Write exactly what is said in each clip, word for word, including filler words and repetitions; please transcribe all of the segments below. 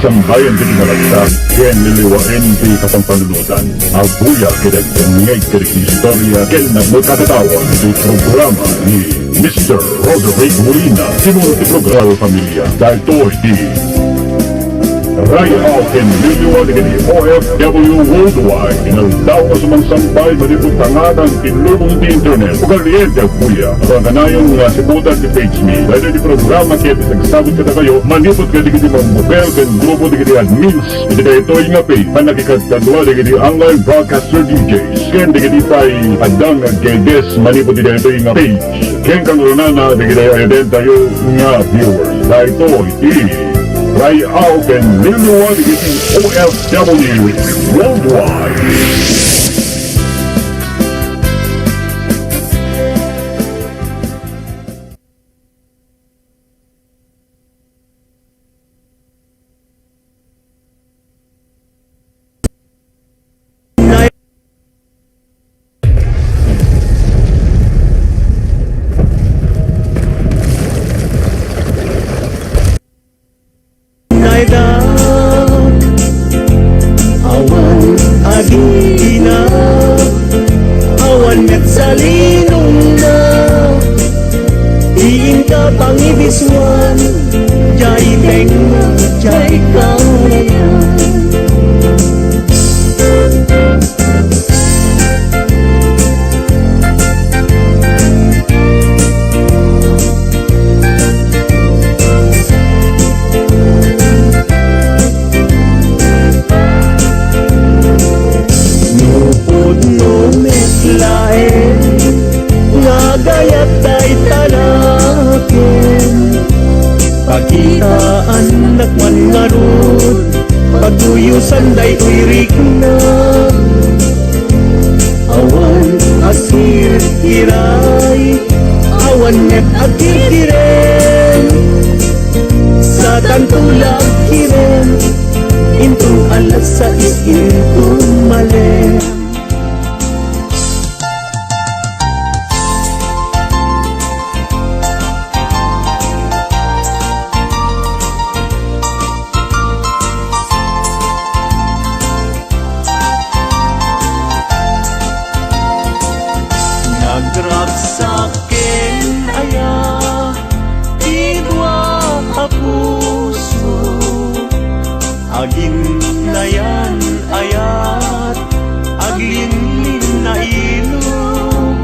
Sambayan ti kinaragsak ken liliwaen ti kapampanunotan. Agguya ket agdengngeg kadagiti istoria ken nagkakatawa ti programa ni Mister Roderick Molina. Simon ti programa Familia. Daytoy ti Rayaw ken Liliwa dagiti O F W worldwide. Inaldaw nga sumangsambay manipud tangatang ti lubong ti internet. Ugalian ti agguya. Kanayon nga siputan ti page mi. Daytoy ti programa ket isagsagut kadakayo manipud kadagiti mambukel ken grupo dagiti admins iti daytoy nga page. Pannakikadkadua dagiti online broadcaster D Js ken dagiti pay adda nga guests manipud iti daytoy nga page. Ken kangrunana dagiti ayantayo nga viewers. Daytoy ti Rayaw ken Liliwa dagiti O F W worldwide. Naida, awan adina, awan met salinongna. Diin ka pangibisuan, jay tengnga, jay karayan. Nupotno met laeng nga agayat dayta nakem. Pakitaannak man ngarud, pagtuyosan daytoy rikna. Awan agkirkiray, awan met agkirkirem. Satanto la agkirem, inton alas sais inton malem. Nagragsak ken aya ti dua a puso. Aginnayan-ayat, aglinlinnailog.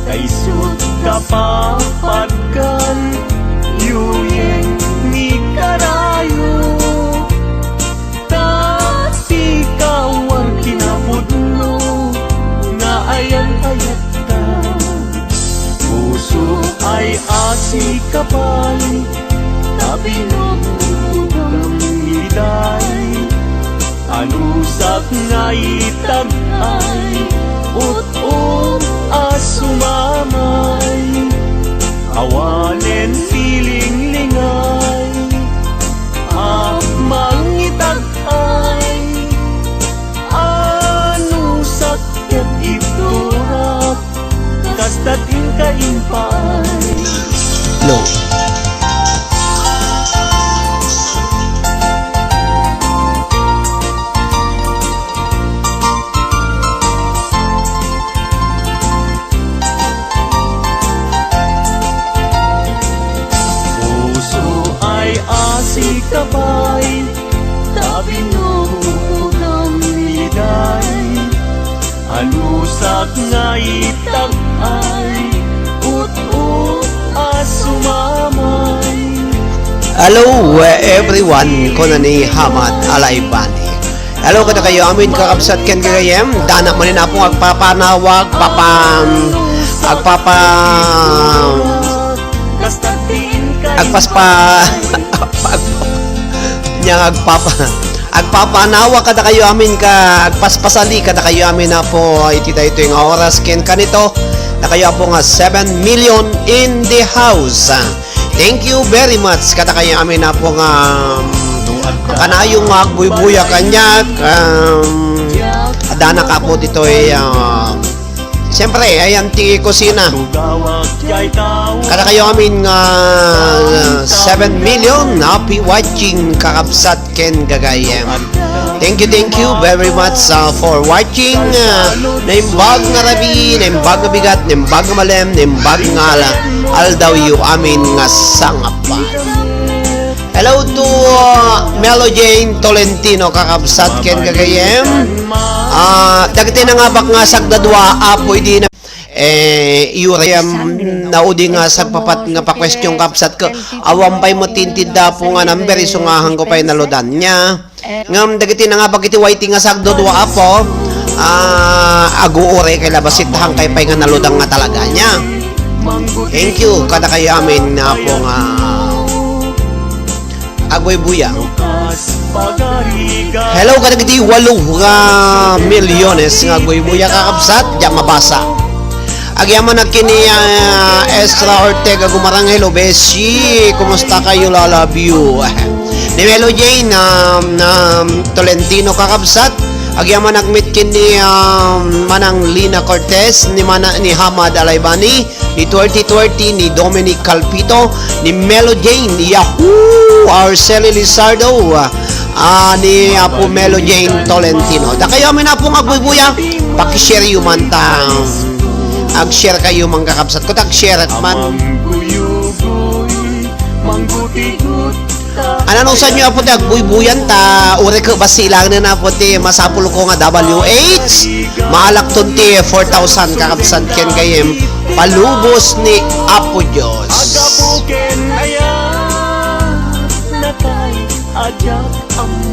Kaisut kapapadkan, yuyeng ni karayo. Ta sika awan kinapudno nga ayan-ayatka. Puso ay asi ka pay, ta binugogam itay. Anusak nga itag-ay, ut-ot a sumamay. Awanen ti linglingay a mangitag-ay. Anusak ket ibturak, kasta ti kaimpay. No. Puso ay asi ka pay, ta binugogam itay. Anusak nga itag-ay, ut-ot a sumamay. Hello, eh, everyone, kuna ni Hamad Alaibani. Hello, kadakayo amin kakabsat ken gagayyem. Dana manen Apo nga agpapanawag, papa-, agpapa-, agpaspa-, nya agpapa-, agpapanawag kadakayo amin ka, agpaspasali kadakayo amin Apo iti daytoy nga oras ken kanito, dakayo Apo nga seven million in the house. Thank you very much kadakayo amin Apo nga, um, kanayon nga agbuybuya kaniak, um, adda ka Apo ditoy, uh, Siyempre, ayan ti kusina. Kada kayo amin nga seven million, happy watching, kakabsat ken gagayem. Thank you, thank you very much, uh, for watching. Uh, naimbag nga rabii, naimbag nga bigat, naimbag nga malem, naimbag nga ala-, aldaw yo amin nga sangapan. Hello to, uh, Melo Jane Tolentino, kakabsat ken gagayem. Ah, dagiti nangabak nga sagdadua, Apo, idi na, eh, iyurem, naudi nga sagpapat nga pa-question, kabsat, ket awan pay met ti intinda, Apo, nga number, isu nga ahanko pay naludan niya. Ngem dagiti nangabak iti waiting nga sagdadua, Apo, ah, aguuray kay labasit, hankay pay nga naludan nga talaga niya. Thank you kadakayo amin, Apo, nga agbuybuya. Hello kadagiti walo nga milyones nga agbuybuya, kakabsat, diak mabasa. Agyamanak ken ni, ah, Ezra Ortega Gumarang. Hello, Beshi. Kumusta kayo? Love you. Ni Melo Jane, um, um, Tolentino, kakabsat. Agyamanak met ken ni, um, Manang Lina Cortez, ni Mana-, ni Hamad Alaibani, ni Twerty Twerty, ni Dominic Calpito, ni Melo Jane, Yahoo! Arceli Lizardo, ah, ni Apo Melo Jane Tolentino. Dakayo amin, Apo, nga agbuybuya, pakishare yo man ta, ag-share kayo, mga kakabsat ko, ta ag-share man. Ananusan yo, Apo, ti agbuybuyan ta, uray ket basilangen, Apo, ti masapul ko nga W H, maalakton ti four thousand, kakabsat ken gayem, palubos ni Apo Dios. Agapuken aya, natay, a diak ammo.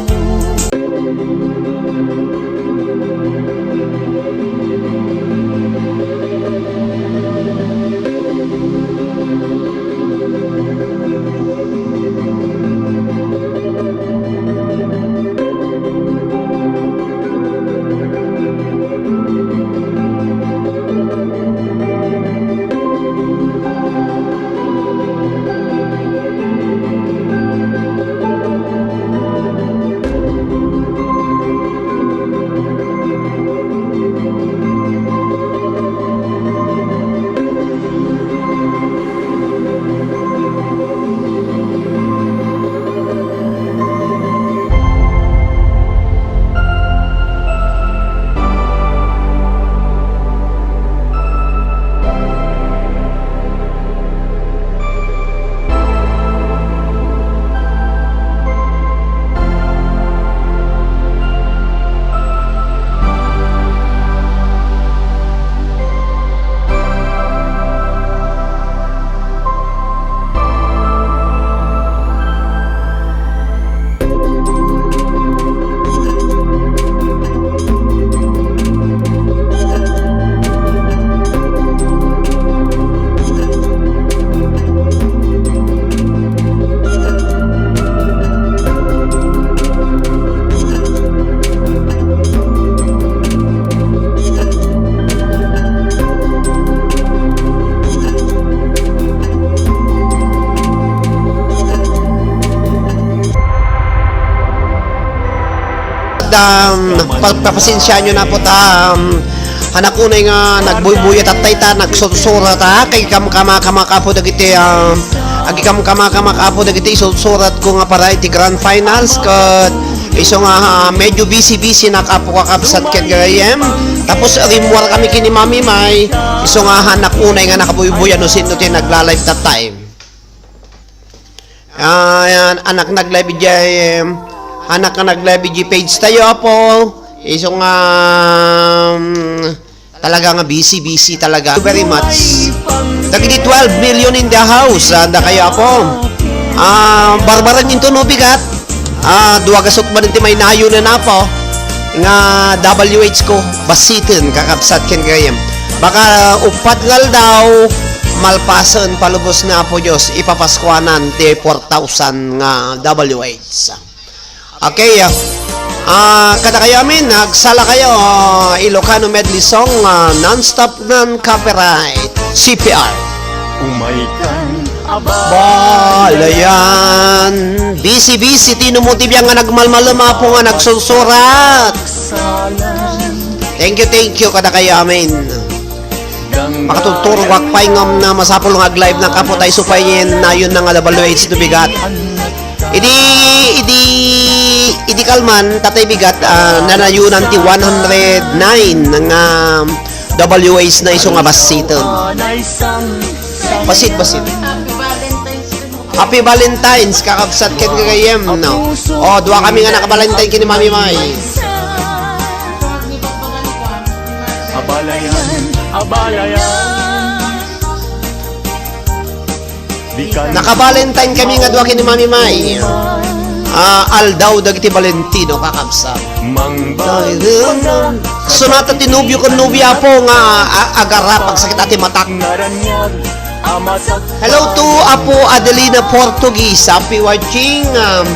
Um, pa-, papasensiaanyo na po ta, um, anak unay nga nagbuybuyat tattay ta, nagsursura ta, kay kam-, kama-, kama-, kapo dagiti, um, agi kam-, kama-, kama-, kapo dagiti isursurat ko nga para iti grand finals, ket isu nga, ah, medyo busy-busy na kapo kakabsat ket gayem. Tapos rimmuar kami ken ni Mami May, isu nga anak unay nga nakabuybuya no sino ti nagla-live that time. Ah, ayan, anak nag-live ijay, em, anak nga nag-live ijay page tayo, apo. Isu nga, um, talaga nga busy, busy talaga. Thank you very much. Dagiti twelve million in the house, ah, dakayo, apo. Ah, barbareng into no bigat. Ah, dua gasut man ti may nayo na, apo. Nga W H ko, basiten, kakabsat ken gayem. Baka uppat nga aldaw, malpasen, palubos ni Apo Dios, ipapaskuanan ti four thousand nga W H. Okay, ah, ah, kada kayo amin, nagsala kayo, ah, Ilocano medley song, ah, non-stop, non-copyright, C P R. Umaykan a balayan. Busy, busy. Ti no mo ti biang nga nagmalmalem, apo, nga nagsursurat. Thank you, thank you, kada kayo amin. Makatuturo ka pay ngem na masapul nga ag-live na kapo tay supay nayon na nga W H no bigat. Idi, idi, idi kalman, Tatay Bigat, ah, nanayunan ti one hundred nine nga W H na isu nga basiten. Basit, basit. Happy Valentine's, kakabsat ken gagayyem, no? O, dua kami nga naka-Valentine ken ni Mami May. Abalayan, abalayan. Naka-Valentine kami nga dua ken ni Mami May. Ah, aldaw dagiti Valentino, kakabsat. Sunata ti nobio ken nobia, Apo, nga a-, agarap, agsakit a ti matak. Hello to Apo Adelina Portuguese. Happy watching. Um,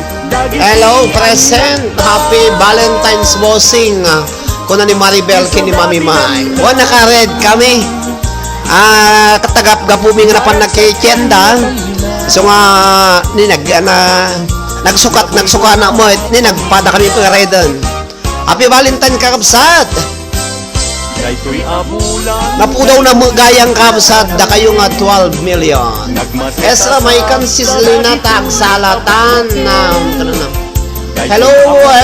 hello, present. Happy Valentine's, bossing. Uh, kuna ni Maribel ken ni Mami May. Wa, naka-red kami. Ah, katagap gapu mi nga napan nagkitienda. So nga, ni nag-, na, nagsukat, nagsukana met, ni nagpada kami pag-reden. Happy Valentine, kakabsat! Daytoy a bulan. Napudaw na met gayam, kakabsat, dakayo nga twelve million. Nagmasid Ezra, a Maikan, Sislina, tagsalatan na, ano na. Hello,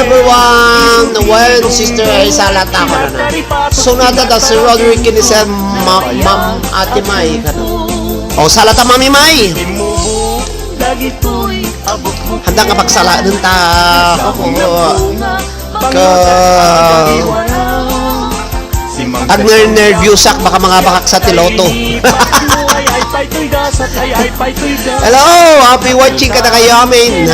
everyone. Wen, Sister Isala, tama na na. Sunata da si Roderick ni Sir Ma-, Ma'am Ate Mai, kano. O, salata, Mami Mai. Handa nga pagsalaen ta, o, ka-, agner-nerviosak, baka mangabakak sa ti lotto. Hello, happy watching kadakayo amin.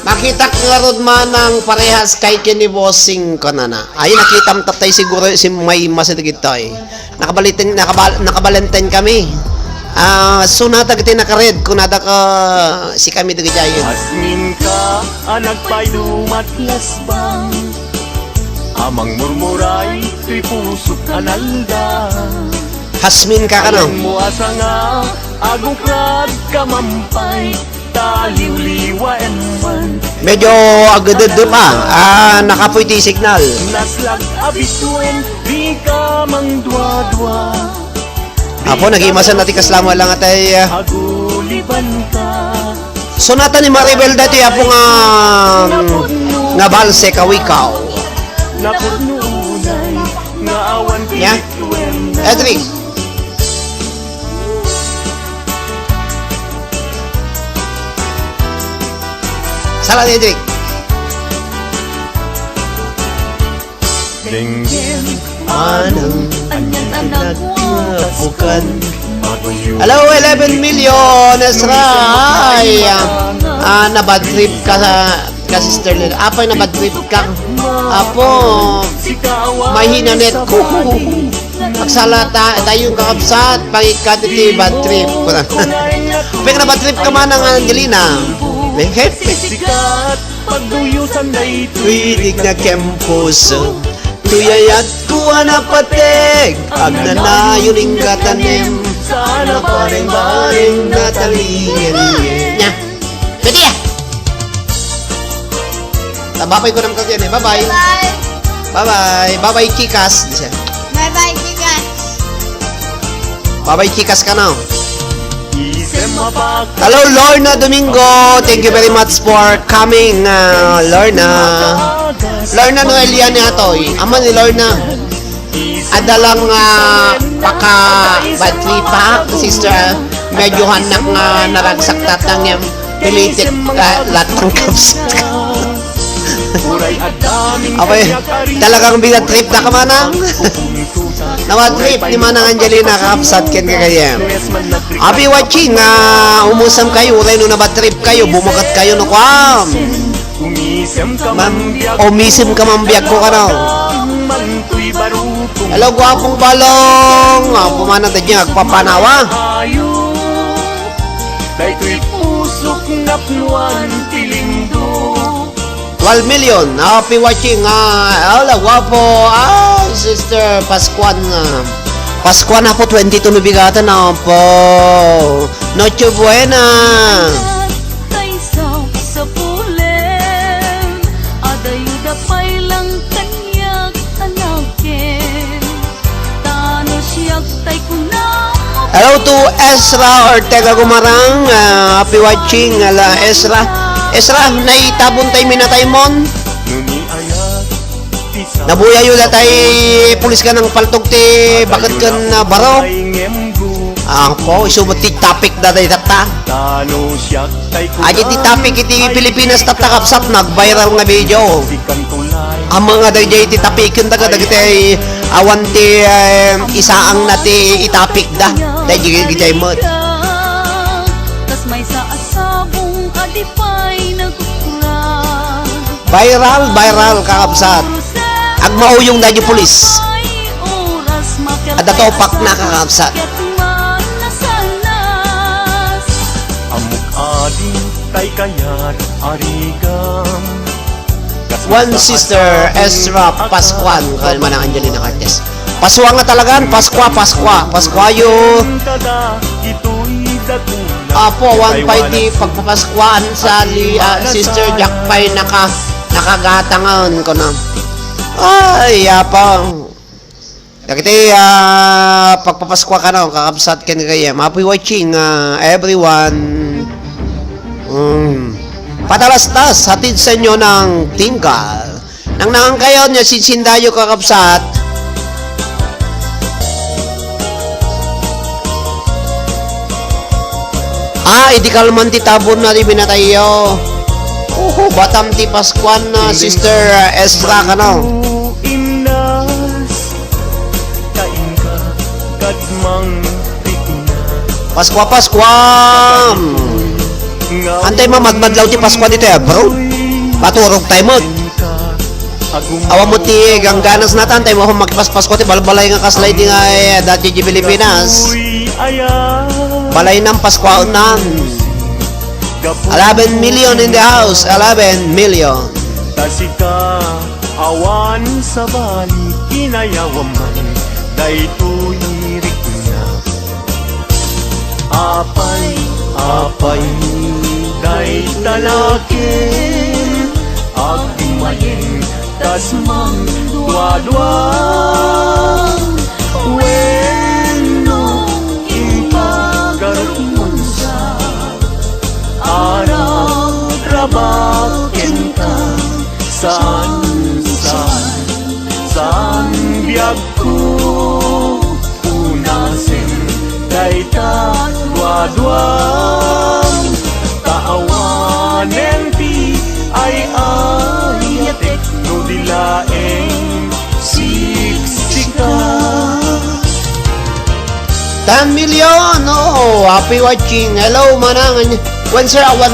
Makitak ngarud manang parehas kay ken ni Bossing kanana. Ay, nakitam tatay siguro si May Mas dagitoy. Nakabaliten-, nakabal-, naka-Valentine kami. Ah, sunata dagiti naka-red, kunada ka si kami dagiti ayon. Asmin ka, a nagpaidumat lasbang. Amang murmuray, toy pusok a nalda. Hasmin ka kano? Ayan mo asa nga, agukrad ka mampay. Taliwliwaen man. Medyo agdedep, ah. Ah, nakapuy ti signal. Naslag a bituen, di ka mangduadua. Apo, nagimasan na ti kasla mo lang atay, ah. Aguliban ka. Sunata ni Maribel dati, apo nga, nga balse, kawikaw. Napudno unay nga awan. Nya? Edric. Sala ni Edric. Denggen, manong, anyan a nagbukan. Hello, eleven million, Ezra. Ay, ah, ah, nabad trip ka sa, ka sister nila. Apay, nabad trip ka. Apo, mahina net ko. Magsala ta, tayo kakabsat, pangikkat iti bad trip. Pag nabad trip ka man ang Angelina. May hepe. Pagduyusan na ito. Tuy idig na kempuso. Tuyayat ko a napateg. Agnanayon inggatanem. Sana bareng-bareng natalingen. Nya. Pwede ya. Tabapay ko ng kagyan eh. Bye-bye. Bye-bye. Bye-bye. Bye-bye, Chikas. Bye-bye, Chikas. Bye-bye, Chikas ka na. Hello, Lorna Domingo. Thank you very much for coming, uh, Lorna. Lorna Noelia ni Atoy. Ama ni Lorna. Adda lang, ah, paka-bad trip, ha, sister. Medyo hanak nga naragsak tatang yung pilitit, ah, latang kaps. Abay, talagang bad trip na ka, manang. Nabad trip ni Manang Angelina, kakabsat ken gagayyem. Abi watching, ah, umusam kayo, uray no nabad trip kayo, bumakat kayo, no, kwam. Ma'am, umisim ka, Ma'am, biag ko kano. Hello, guwapong balong. Ah, pumana ta dyan, agpapanawa. Daytoy pusok nga punuan ti lindo. Twelve million. Happy watching. Ah, hello, guwapo. Ah, Sister Pascuan, ah. Pascuan, apo, twenty-two no bigatan, apo. Noche Buena. Tay sapsapulen, adayda pay lang kaniak a nakem. Ta no Ezra Ortega Gumarang, ah, happy watching, ala Ezra. Ezra, naitabon tay minatay mon? Nabuyayo da tay pulis ka nang paltog ti baket ken, ah, baro. Ah, po, isu met ti topic da day tatta. Adi ti topic iti Pilipinas tatta, kapsat, nag-viral nga video. Ammom nga daydiay ti topic ken daga dagiti awan ti, eh, isaang na ti i-topic da. Daydiay, daydiay met. Viral, viral, kakabsat. Agmauyong daydi pulis. Adda topak na, kakabsat. Ammok adi tay kayat a rigam. One sister, Ezra Pascuan, kay Manang Angelina Cortez. Paswa nga talagan, Pascua, Pascua, Pascua yo. Apo, awan pay ti pagpapaskuaan sa li-, ah, Sister Jack pay naka-, nakagatangan ko na. Ay, apa. Dagiti, ah, pagpapaskua kano, kakabsat ken gayyem. Happy watching, ah, everyone. Mm. Patalastas, hatid sa inyo ng Tinggal. Nangnangan kayo, nia sinsindayo, kakabsat. Ah, idi kalman ti tabon na di binatayyo. Oho, batam ti Paskuan na, Sister Ezra, kano? Paskua, Paskua! Antay mamadmadlaw ti Paskua ditoy abroad. Paturog tayo mo. Awan mo ti gangganas natan, tayo mo magpaspasko ti balbalay nga kasla iti nga, eh, dati di Pilipinas. Balay ng Paskuaon nan. Eleven million in the house, eleven million. Ta sika, awan sabali, kinayawam man, daytoy rikna. Apay, apay, dayta laken, agmayeng, tas mangduadua. Wenno, impagarupmonsa, aragrabak kenta, saan, saan, saan biag ko punasen dayta duadua. Ta awanen ti ay-ayatek no di laeng siksika. Ten million! Oh, happy watching. Hello, manang. Wen, sir, awan,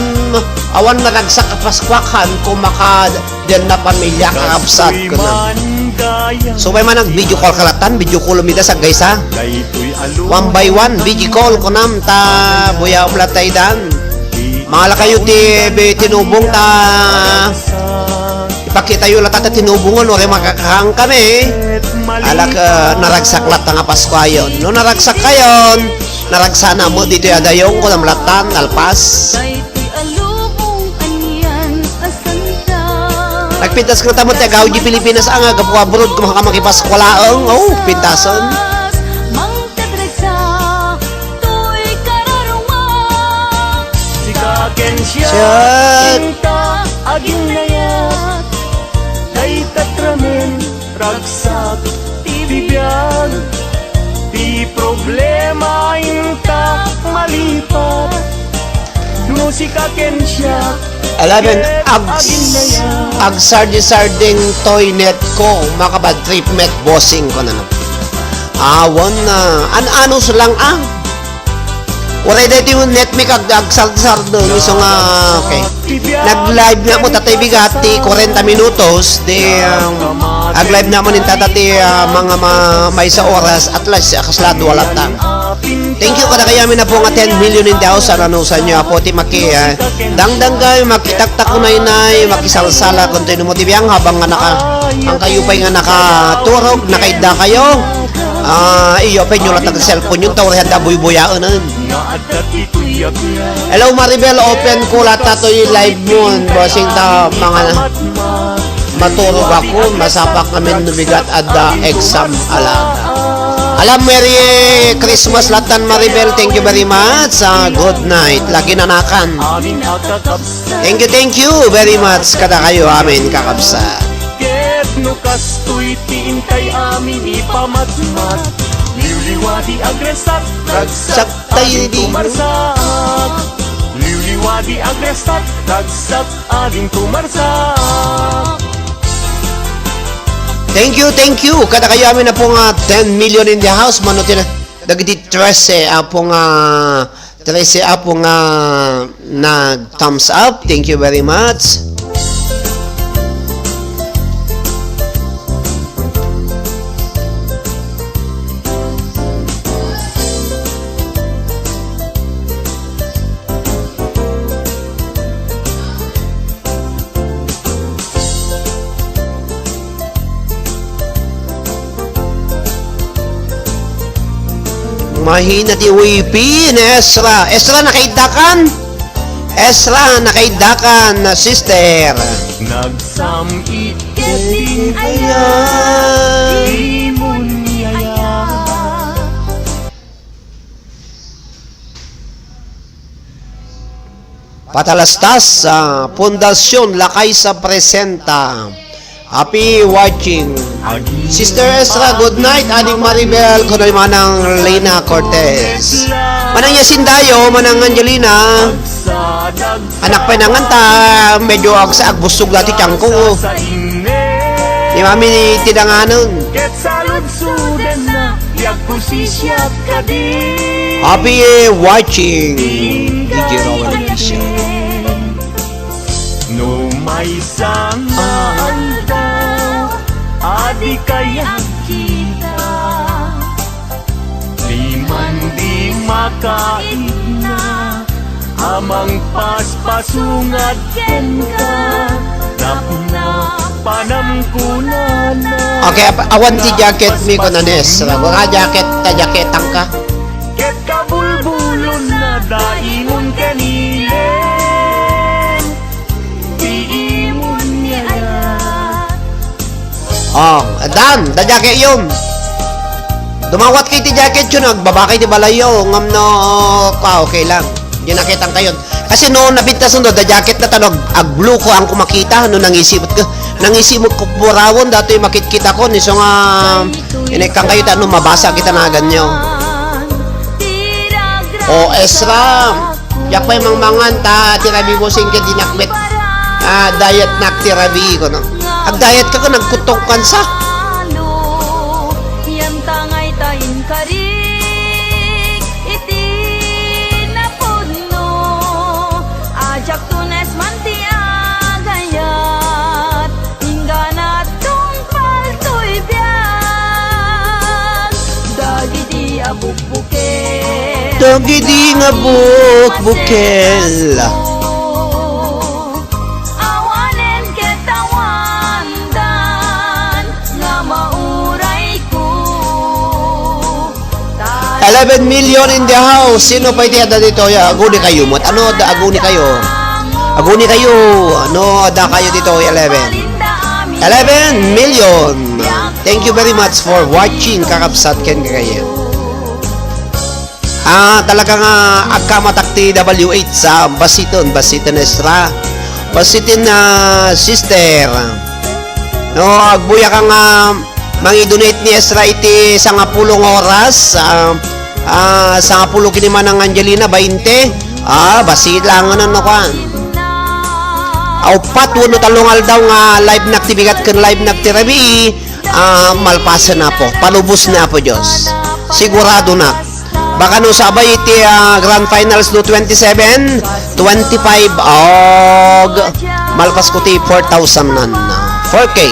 awan naragsak a Paskuakan, kung maka-, diyan na pamilya, kakabsat ko na. So, may man nag-video call kalatan, video call mi da sa guys, ha? One by one, video call ko nam, ta buya umlatay dan. Mangala kayo ti, be, tinubong ta. Ipakita yo latta ti tinubongan, uray makakahang kami. Alak, ah, naragsak latta nga Paskuayon. No naragsak kayon, naragsana mo ditoy a dayong, kunam latta, nalpas. Nagpintas kanta mo ti agaw di Pilipinas, ang agapu abroad, kung makamakipaskualaeng. Oh, pintasan. Sika ken siak, siak, inta, aginnayat. Dayta ramen, ragsak ti biag. Ti problema, inta, malipat. No sika ken siak, eleven, ket ags-, aginnayat. Agsardi-sarding toy net ko, makabad trip met, bossing ko na. Awan na. An-, anus lang, ah. Uray daytoy net mi kag agsarding, isu nga, okay. Nag-live nga mo, tatay bigat, ti kwarenta minutos, di, um, ag-live na mo nin tata ti, ah, mga ma-, maysa oras, at least, ah, kasla dua latta. Thank you kadakayo amin, Apo, nga ten million in the house, ano, sa inyo, Apo, ti maki-, ah, dangdang kayo, makitaktak ko naynay, makisalsala, kung tayo mo ti biyang, habang nga naka, ang kayo pa'y nga nakaturog, nakaidda kayo. Ah, iyo, pwede nyo lang tag cellphone yun, tawag handa buybuyaen, eh. Hello, Maribel, open ko latta toy live mo, bossing, ta mga maturog ako, masapak kami no bigat adda exam alaga. Alam, Merry Christmas latta, Maribel. Thank you very much. Ah, good night. Lagi nanakan. Thank you, thank you very much. Kada kayo, amin, kakabsat. Ket no kastoy ti intay amin ipamatmat, liwliwa di agresat, ragsak Tayo di tumarsak. Liwliwa di agresat, ragsak ading tumarsak. Thank you, thank you. Kada kayo amin na po nga ten million in the house. Mano tina, dagiti trese, apo nga, trese, apo nga nag thumbs up. Thank you very much. Mahina ti wifi ni Ezra. Ezra, nakaiddakan? Ezra, nakaiddakan, sister. Nagsam-it ket din aya, di mo niyaya. Patalastas, ah, Pundasyon Lakay sa presenta. Happy watching. Sister Ezra, good night. Ading Maribel, kuno ni Manang Lina Cortez. Manang Yasindayo, Manang Angelina. Anak pa nangan ta, medyo agsa, agbusog dati tiangko. Ni Mami ni tidanganon. Ket saludsodanna, yagkusisiak kadi. Happy watching, D J Rowan Official. No maysa nga aldaw, adi kay agkita. Diman di makaitna a mangpaspasungad kenka, tapno panamkunana. Okay, ap-, awan ti jacket mi, kunanes. Rago nga jacket, ta jacketan ka. Ket kabulbulonna da imon ken ilen. Ti imon ni ayat. Oh, dan, da jacket yun. Dumawat kay ti jacket yun, agbaba kay ti balay yo, ngam no, pa, okay lang. Di nakitan kayon. Kasi no, napintasan do, da jacket na talog, ag-blue ko ang kumakita, no, nangisimot ko. Nangisimot ko, burawon, datoy makitkita ko, ni so nga, inikang kayo, ta, no, mabasa kita na ganyo. O, Ezra, Diak pay mangmangan ta ti rabii mo singket di nakbet. Ah, diet nak ti rabii, kuno. Ag-diet ka, ka nagkutong kansa. Yan tangay ta inkarik iti napudno. Ajak tunes man ti agayat. Ingganat tungpal toy biag. Dagidi a bukbuken. Dagidi nga bukbuken. Awanen ket awandan nga maurayko. Eleven million in the house. Sino pay ti adda ditoy? Aguni kayo met. Ano, adda aguni kayo? Aguni kayo. Ano, adda kayo ditoy? Eleven. Eleven million. Thank you very much for watching, kakabsat ken kakayen. Ah, talaga nga agkamatak ti W H sa basiton, basiton Ezra. Basiton, ah, sister. No, agbuya ka nga mangi-donate ni Ezra iti sangapulo nga oras, ah, ah, sangapulo ken ni Manang Angelina, bainte. Ah, basi langen no kuan. Uppat wenno tallo nga aldaw nga live nak ti bigat ken live nak ti rabii, ah, malpasen Apo, palubos ni Apo Dios. Sigurado nak. Baka no sabay iti, ah, grand finals no twenty-seven, twenty-five, og malpas ko ti four thousand nan, four K.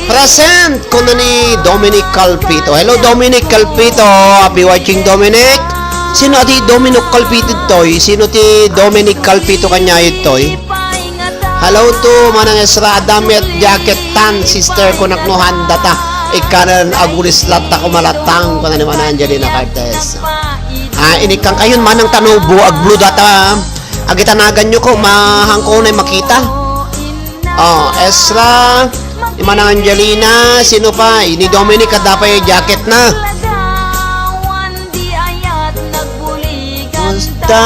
Present, kuna ni Dominic Calpito. Hello, Dominic Calpito. Happy watching, Dominic. Sino ti Dominic Calpito toy? Sino ti Dominic Calpito kanya itoy? Hello to Manang Ezra, adda met jacket tan, sister, kunak no handa ta. Ikkanan agulis latta ko malatang, kuna ni Manang Angelina Cartes. Ah, inikkan kayon manang tanubo, agblue data. Agitanagan nyo ko, mahangko na makita. Oh, Ezra. Ni Manang Angelina, sino pa? Ni Dominic, adda pay jacket na. Basta.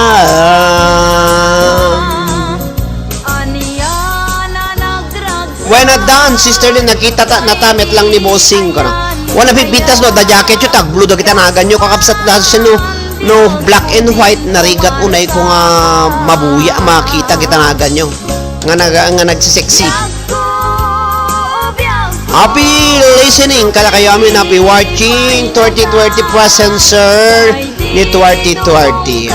When I dance, Sister Lynn, nakita ta, nata met lang ni Bossing, kana. Wala pipintas, no, da jacket yu, tag-blue dagiti naganyo, kakabsat, na, no, no, black and white, narigat unay ko nga mabuya, makita kita naganyo. Nga nag-, nga nagsisexy. Happy listening, kada kayo amin, happy watching, twenty twenty present, sir, ni twenty twenty.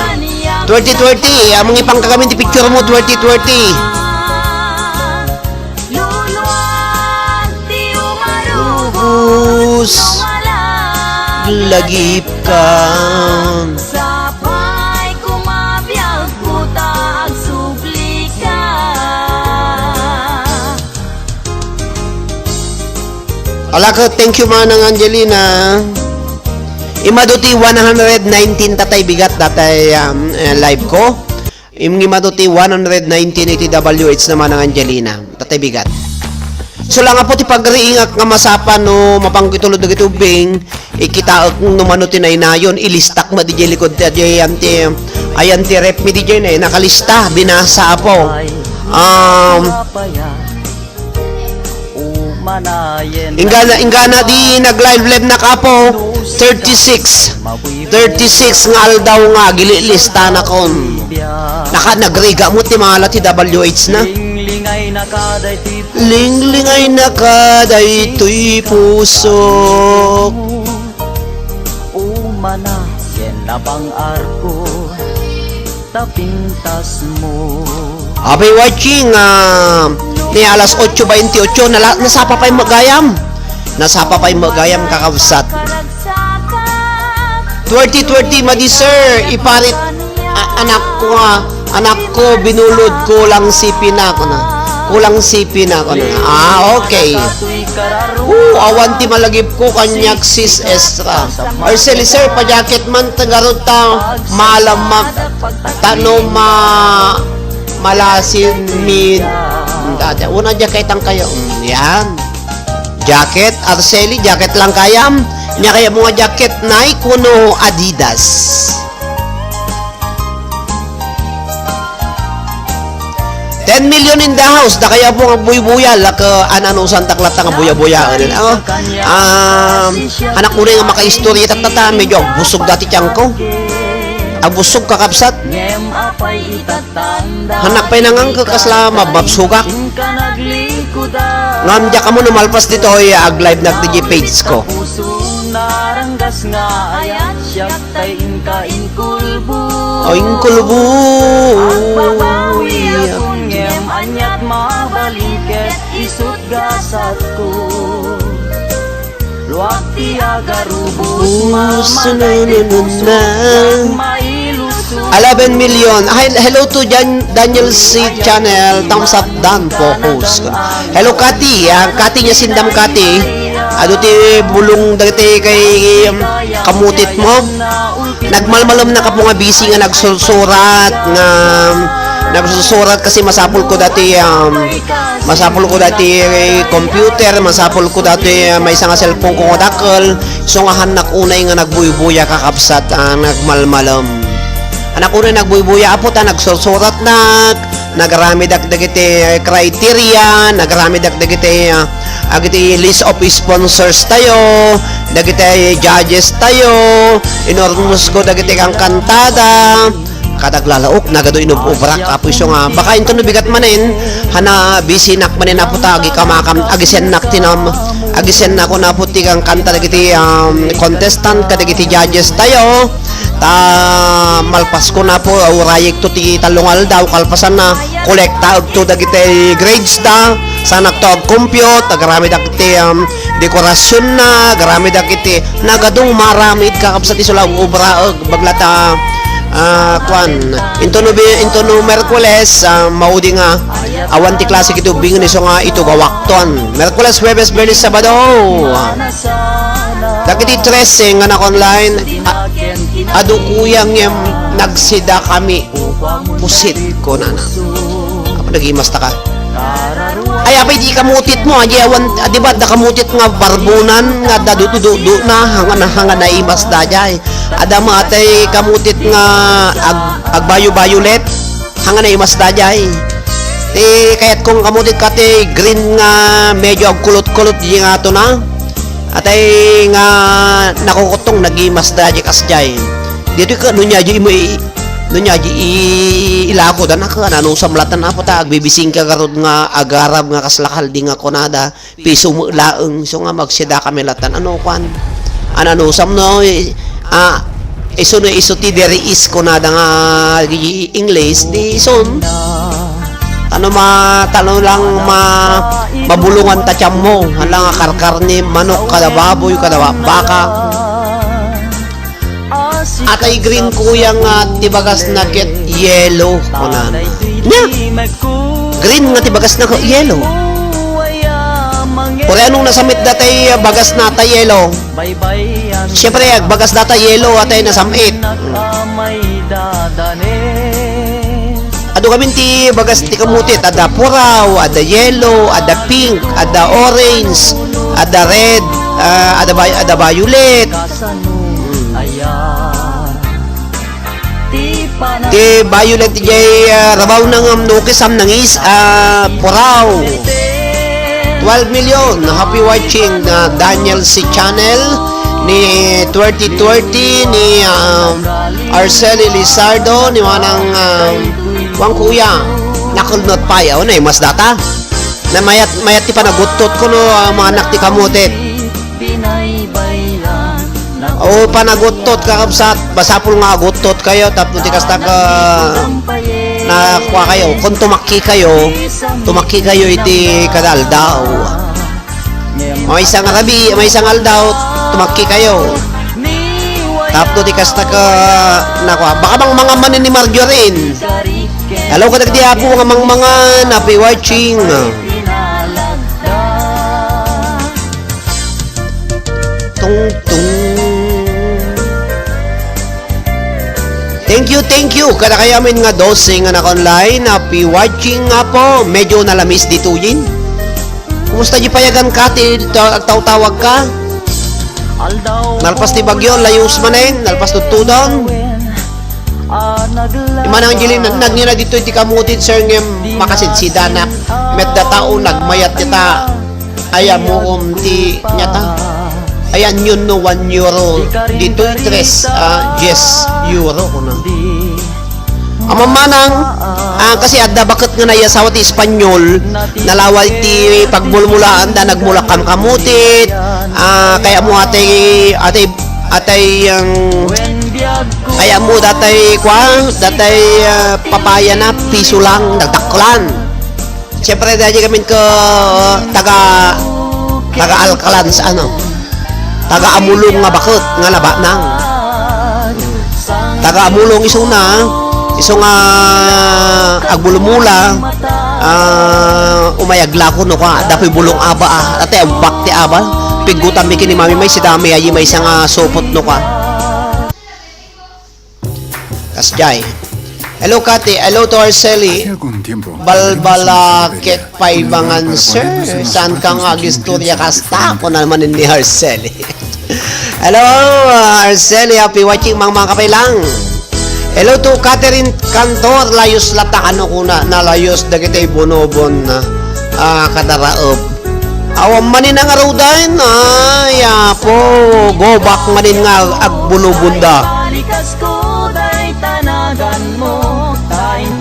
Twenty twenty, among ipangkagamin ti picture mo, twenty twenty. Lubos, lagip ka. Sapay kumabiag puta agsubli ka. Ala ka, thank you, Manang Angelina. Imadu ti one hundred nineteen tatay bigat datay, um, eh, live ko. Im-, imadu ti one hundred nineteen iti W H na Manang Angelina. Tatay bigat. So lang apo ti pagriingak nga masapa no mapangkitulod dagiti ubbing, ikitaek no mano ti naynayon, ilistak met diay likod ti, diay ayan ti, ayan ti ref mi diay, eh, nakalista, binasa apo. Um, Inggana, inggana di nag-live-live na kapo, thirty-six. Thirty-six nga aldaw nga agililistan akon. Naka, nagrigat met ti mala ti W H na. Linglingay na kadaytoy pusok. Umana, yen nabang-arko, ta pintasmo. Happy watching, ah, ni alas otso bainti otso, nala-, nasapa pay met gayam. Nasapa pay met gayam, kakabsat. Twenty twenty, madi, sir, iparit, a-, anak ko nga, anak ko, binulod, kulang sipi na, kuno. Kulang sipi na, kuno. Ah, okay. Oo, awan ti malagip ko, kaniak, sis Esra. Arceli, sir, pa-jacket man, tagarod ta, malam mag-, tano ma-, malasin min. Dati, una jacket ang kayo. Mm, yan. Jacket, Arceli, jacket lang kayam. Nya kaya mo nga jacket, Nike kuno Adidas. Ten million in the house, da kaya po nga buybuya, laka, ananusan taklata nga buya-buya. Oh, um, anak ko rin nga makaistorya, tatata, medyo agbusog dati tiyang ko. Agbusog, kakabsat. Anak pay nangang ka kasla mabmabsugak. Ngam diak ammo no malpas ditoy, ag-live nak diay page ko. Tay inka inkulbo. O, inkulbo. Agbabawi akon ngem aniat mabalin ket isut gasatko. Luag ti agarubos, mamainit pusok, mailusog. Eleven million. Hi, hello to Jan-, Daniel C Channel. Thumbs up, Dan Focus. Hello, Kati. Ah, Kati, nya sindam, Kati. Adu ti bulong dagiti kay, um, kamutit mo. Nagmalmalem na kapo nga busy nga nagsursurat nga, nagsursurat kasi masapul ko dati, um, masapul ko dati computer, masapul ko dati, uh, maysa nga cellphone ko nga dakkel, so nga hannak unay nga nagbuybuya kakabsat, ah, nagmalmalem. Hannak unay nagbuybuya apo ta nagsursurat nak, nagaramidak dagiti criteria, nagaramidak dagiti, ah, agiti list of sponsors tayo, dagiti judges tayo, inurmusko dagiti kankantada, kada aglalaok, nagadu inub-ubrak, apo isu nga, baka inton no bigat manen, hana, busy nak manen, apo ta, agikamakam, agisennak ti nam-, agisennak ko na apo ti kankanta dagiti, um, contestant, kadagiti judges tayo, ta malpas ko na apo, urayek to ti tallo nga aldaw, kalpasan na, kolektaek to dagiti grades da, sanak to ag-compute, agaramidak iti, um, dekorasyon na, agaramidak iti, nagadong maramid kakabsat isu la ag-ubraek, bagla ta, ah, kuan, into no bi-, into no Merkules, ah, maudi nga, awan ti klase iti ubbing isu nga itugawakton. Merkules, Huwebes, Biyernes, Sabado. Dagiti trese nga naka-online, a-, adu kuya ngem nagsida kami. Pusit, kunana. Apo, nagimasta ka. Ay, apay, di kamutit mo, adi awan, adi ba, da kamutit nga barbunan, nga da dudu-dudu na, hanga na, hanga na imas da, jay. Ada mo, atay kamutit nga ag-, agbayo-violet, hanga na imas da, jay. Ti kayat kong kamutit ka, ti green nga medyo agkulot-kulot, di nga to na. Atay nga nakukutong, nagimas da, jay, kas, jay. Dito ka, nunya, jay, mo i-, nunya, jay, i-, ilako da na ka, nanusam latan, apo ta, agbibising ka garud nga agarab nga kas lakal di nga kunada. Piso met laeng, isu nga magsida kami latan. Ano, kuan? Ano, no, sam no, eh, ah, isu no, isu ti there is kunada nga, ah, di English, di isun. Tano ma-, tano lang ma-, mabulongan ta tiammo. Hala nga karkarne, manok, kada baboy, kada ba-, baka. Atay green, kuya, nga ti bagasna ket yellow, kunana. Nya, green nga ti bagasna ket yellow. Uray anong nasamit datay bagasna ta yellow? Siyempre, agbagas data yellow, atay nasamit. Adu kami ti bagas ti kamutit, adda puraw, adda yellow, adda pink, adda orange, adda red, ah, adda vi-, adda violet. Mm. Ti violet jay, ah, rabaw nang, um, nukis am nangis, ah, puraw. Twelve million, happy watching, ah, Daniel C Channel, ni twenty twenty, ni, um, Arceli Lizardo, ni manang, um, Juan Kuya, nakulnot pa, yaw, na, mas data. Na mayat, mayat ti panaguttot ko, no, ah, mga anak ti kamutit. O, panaguttot, kakabsat, basapul nga aguttot kayo, tapno ti kasta ka, na, kua kayo, kung tumakki kayo, tumakki kayo iti kada aldaw. Maysa nga rabii, maysa nga aldaw, tumakki kayo. Tapno ti kasta ka, na, kua, baka mang mangan ni Marjorie. Hello, kadagdi apo nga mangmangan, happy watching. Tung, tung. Thank you, thank you. Kada kayamin nga dose nga naka-online, happy watching nga po. Medyo nalamis ditoyen. Kumusta di payagan ka, ti, ta-, agtawtawag ka? Nalpas ti bagyo, layus manen, nalpas tudtudan. Imanang Angeline, nagngina ditoy ti kamutit, sir, ngem makasidsidanak. Met da tao, nagmayat dita. Ay, amuom ti nyata. Ay, anyon no one euro. Ditoy tres, ah, dies euro, kuna. Amanang, ah, kasi adda baket nga nayasawa ti Espanyol, nalawag ti pagmulmulaan da, nagmula kamkamutit, ah, kaya mo atay, atay, atay, ang, kaya mo datay, kwa, datay, ah, papaya na, piso lang, nagdaklan. Siyempre, dahil kami ko taga, taga Alcalan sa ano, taga Amulong nga baket nga nabanang. Taga Amulong isu na, isu nga agmulmula, ah, umay aglako no ka, dapoy bulong aba, ah, ate, ang bakti aba, piggutan mi kini mami may sidami, ayi may isa nga supot no ka. Kasjay. Hello, Kati. Hello to Arceli. Balbala ket paibangan, sir. Saan ka nga agistorya kasta? Ako naman ni Arceli. Hello, Arceli. Happy watching, mga, mga kapay lang. Hello to Catherine Cantor. Layos lata, ano, kuna, nalayos dagiti bunobon na, ah, kadaraep. Awan manin nga rudan, ay, apo, go back manin nga ag-, agbulubunda.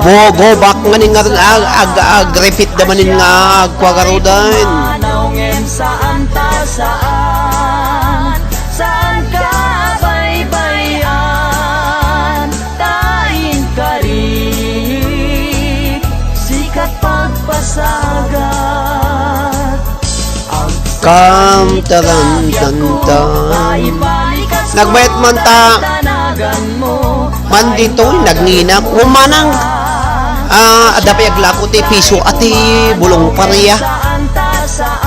Bo, go back manin nga ag-, ag-, ag-repeat da manin nga agkuagarudan. Saan ka baybayan, ta inkari, sikat pagpasagat. Kam taran tantan. Nagbayat man ta. Man ditoy, nagngina. Umanang. Ah, adda pay aglako ti piso a ti bulong paria.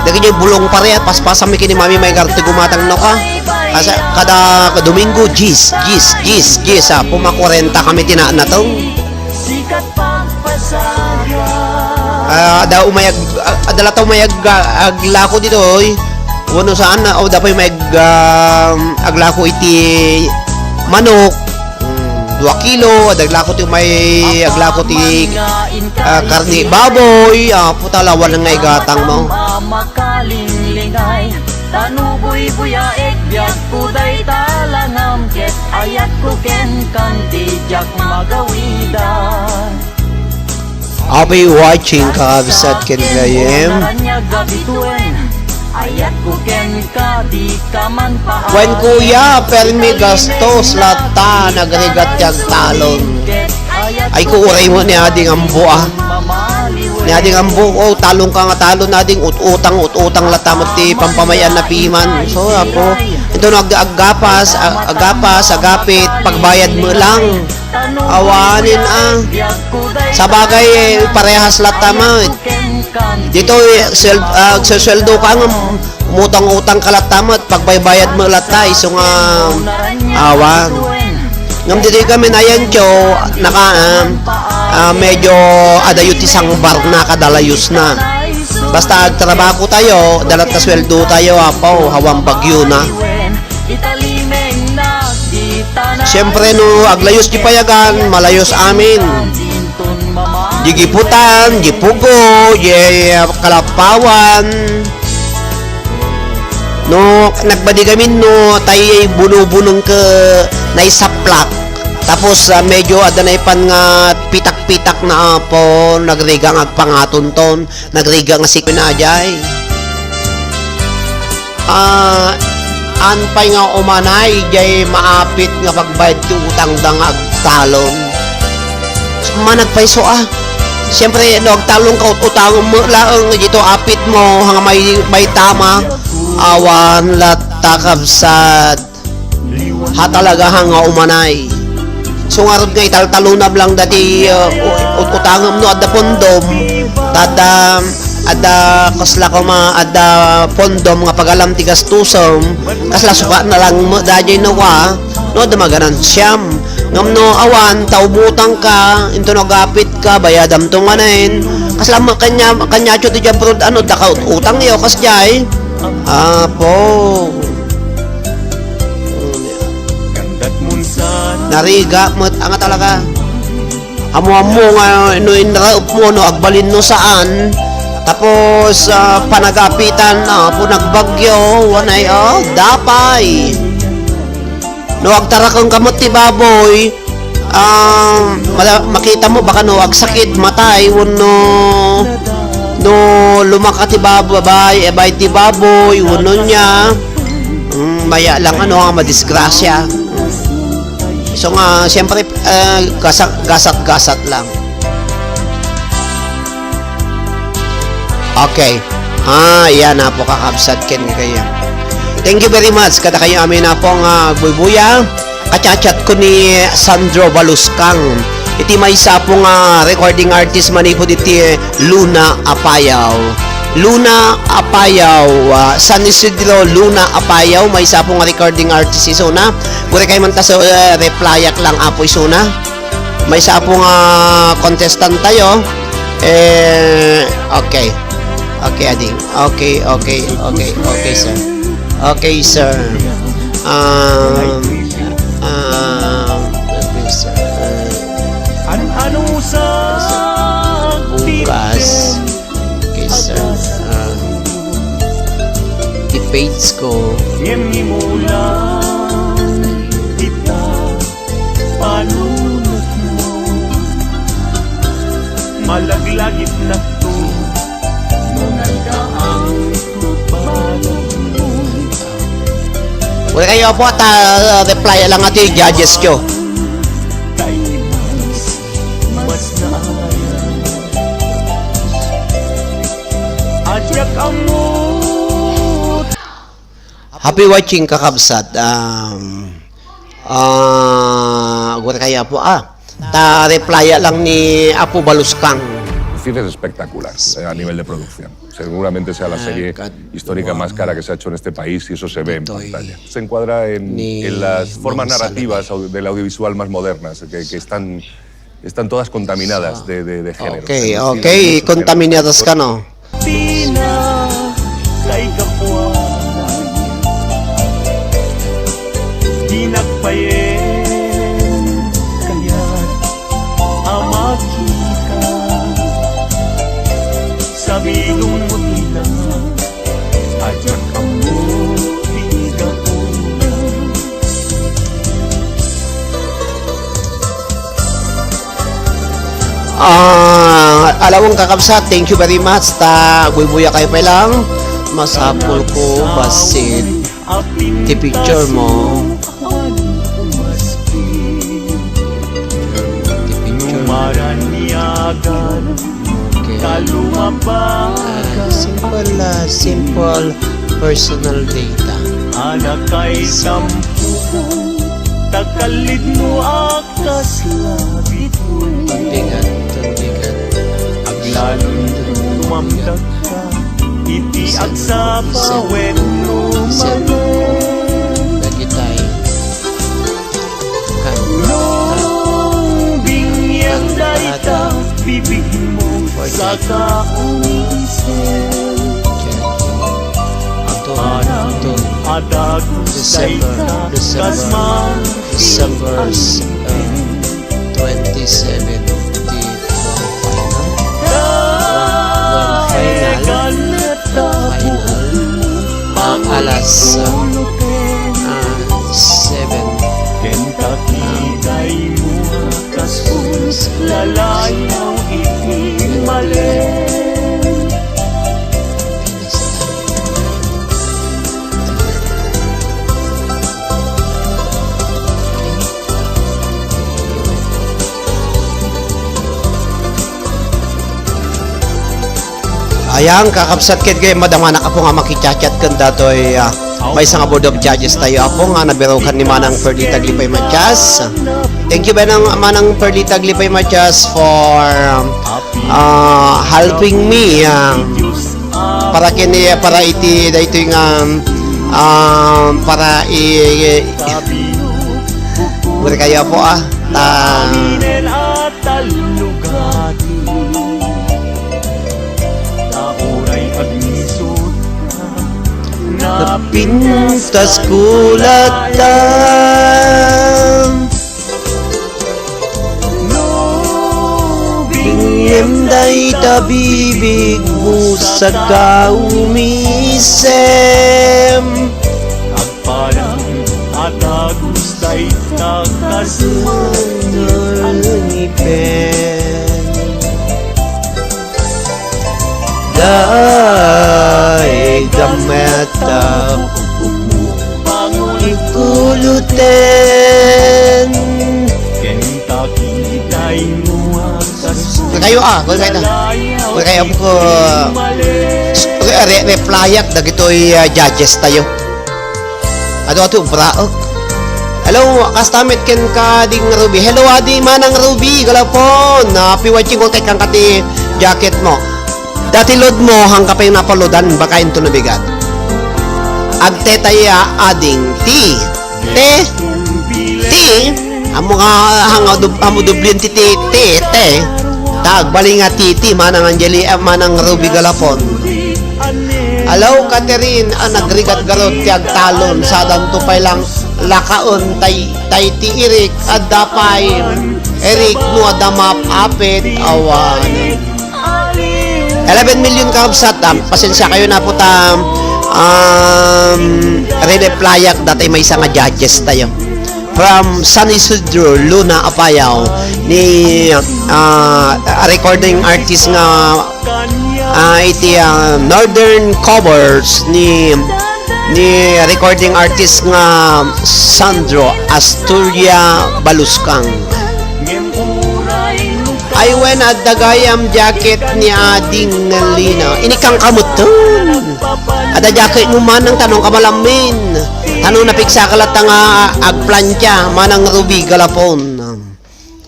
Dagiti bulong paria, paspasam mi kini mami may garti gumatang no ka. Asa, kada Domingo, jis, jis, jis, jis, ah, puma kwarenta kami ti na-, natong. Sikat pagpasaga. Ah, adda umay ag-, ah, adda latta umay ag-, ah, aglako ditoy. Wenno saan, ah, adda pay umay ag-, ah, aglako iti manok. Hmm, dua kilo, adda aglako ti umay aglako ti, ah, karne baboy. Ah, puta, lawan nga igatang mo. Makalinglingay, ta no buybuyaek, biagko dayta langam, ket ayatko kenka ti diak magawida. I'll be watching, kakabsat, ken gayem. Wen kuya, permi gastos latta, nagrigat ti agtalon. Ay, kuuray mo ni Ading Ambo, ah. Ni Ading Ambo, oh, talon ka nga talon, Ading, ut-utang, ut-utang latta met ti pampamay-an na piman. So, apo, ito no ag-, aggapas, ag-, aggapas, agapit, pagbayad mo lang. Awanen, ah. Sabagay, eh, parehas latta met. Dito, eh, swel-, ah, agsusweldo ka nga umutang-utang ka latta met, pagbaybayad mo latta, isu nga awan. Ngem ditoy kami nayancho, naka, ah, ah, medyo adayo ti sangbarna, kadalayosna. Basta agtrabaho tayo, dala ta sweldo tayo, apo, awan bagyo na. Siempre, no aglayos ti payagan, malayos amin. Di giputan, di pugo, di, ah, kalappawan. No, nagbadi kami, no, tay bunubunong ke naisaplak. Tapos, ah, medyo adda naipan nga pitak-pitak na apo, nagriga nga agpangatonton. Nagriga nga sikuenajay. Ah, an pay nga umanay, jay maapit nga pagbayad ti utangda nga agtalon. Managpayso, ah. Siyempre, no agtalon ka, ut-, utangem met laeng, dito apit mo, hanga may, may tama. Awan latta, kabsat. Ha, talaga ha nga umanay. So, ngarud nga italtalonam lang dati, uh, ut-, utangem no adda pondom, ta adda, adda kasla koma, adda pondom nga pagalam ti gastusem, kasla sukat na lang met dayjay no ka, no adda maganansiam. Ngem no awan, ta umutang ka, into no agapit ka, bayadam to manen. Kasla met kanya, kanya ti diay abroad, ano, daka ut-, utang yo, kasjay. Apo. Narigat met, anga talaga. Ammo-ammo nga no inraep mo, no agbalin no saan. Tapos, ah, panagapitan, ah, po nagbagyo, wanay, oh, dapay. No agtarakeng ka met ti baboy, ah, mala-, makita mo baka no agsakit, matay, wenno no lumaka ti bab-, babay, eh, bay ti baboy, wenno niya, mm, maya lang ano, nga madisgrasya. So nga, siyempre, eh, gasa-, gasat-gasat lang. Okay. Ah, yan na po, kakabsat, ken kayo. Thank you very much. Kada kayo amin na po nga buybuya. Kachat-chat ko ni Sandro Baluskang. Iti maysa po nga recording artist manipod iti Luna Apayao. Luna Apayao, ah, San Isidro, Luna Apayao, maysa po nga recording artist isuna. Guri kay man ta so, eh, replyak lang apo isuna. Maysa po nga contestant tayo. Eh, okay. Okay, ading. Okay, okay, okay, okay, sir. Okay, sir. Um, um, okay, sir. An-ano sa bukas? Okay, sir. Um, i-page ko. Ngem ni mula kita. Panunotmo, malaglagipnakto no nagdaang tupalagmo. Wala kayo po at, ah, reply lang ati judges ko. Kay mas, mas naayan. At yak amot. Happy watching, kakabsat. Um, ah, gura kaya po, ah, ta reply lang ni Apo Baluskang. Cifras espectaculares, eh, a nivel de producción. Seguramente sea la serie histórica más cara que se ha hecho en este país y eso se ve en pantalla. Se encuadra en, en las formas narrativas au-, del audiovisual más modernas, que, que están Están todas contaminadas de, de, de género. Okay, okay, contaminadas kano. Pina kay gapuan. Di nagpayen kayat a makita. Sabidong mo tila. Ajak ammo ti gapuna. Ah, alawon kakabsat, thank you very much. Ta, buybuya kayo pa lang. Masapul ko, basit. Ti picture mo. Ti picture mo. Okay. Ah, simple, ah, simple personal data. Anakay sampuko, takallit mo a kasla bitoy. Pambigat, pambigat. Aglalon tumamdak ka, iti agsapa wenno mano. Dagitay. Kan-, no, bingyang dayta, bibig mo, saka umisip. Ato, ato. Adag, December, dayta, December, kasma, December, uh, twenty seventeen. One final, final, uh, alas, uh, uh, seven. Kentucky, uh, daymo a kasus, lalayaw iti malem. Ayan, kakabsat, ket kay madamanak, Apo, nga makichat-chat ken datoy, ah, maysa nga board of judges tayo, Apo, nga nabirukan ni Manang Perlita Glipay Matias. Thank you, Manang, Manang Perlita Glipay Matias, for, um, ah, helping me, ah, para kini, para iti, daytoy nga, ah, para i-, i-, wala kayo, Apo, ah, ta, napintas ko latta. No, bingem dayta bibig mo, saka umisem. Agparang a dagus dayta kasla ngipen. Daigam met a ikulutan. Kentucky, daymo a kasu-, Kayo, ah, kung kayo na. Kung kayo, ko, re-, re-, replyak dagitoy, ah, judges tayo. Adu, adu, braok. Hello, kasta met kenka, Ading Ruby. Hello, Adi, Manang Ruby, galapon. Happy watching ko, tekang ka ti jacket mo. Dati load mo, hangka pay napaloadan, baka into nabigat. Agtetaya, Ading, ti, te, ti, amo nga, hanga dub-, amo dublin ti, ti, ti, te. Ta, agbaling nga ti, ti, Manang Angeli, ah, Manang Ruby, galapon. Hello, Catherine, a nagrigat garud ti agtalon, sadanto pay lang lakaen tay, tay ti Eric, adda pay, Eric, no adda maap-apit, awan. Eleven million, kakabsat, ah, pasensia kayo na po ta, um, re-replyak dati maysa nga judges tayo. From San Isidro, Luna, Apayao, ni, ah, recording artist nga, ah, iti, ah, Northern Covers ni, ni recording artist nga Sandro Astoria Baluskang. Ay, wen, adda gayam jacket ni Ading Lina. Inikang kamuton. Adda jacket mo man ang tanong kamalammin. Tanong napigsa ka latta nga agplancha, Manang Ruby, galapon.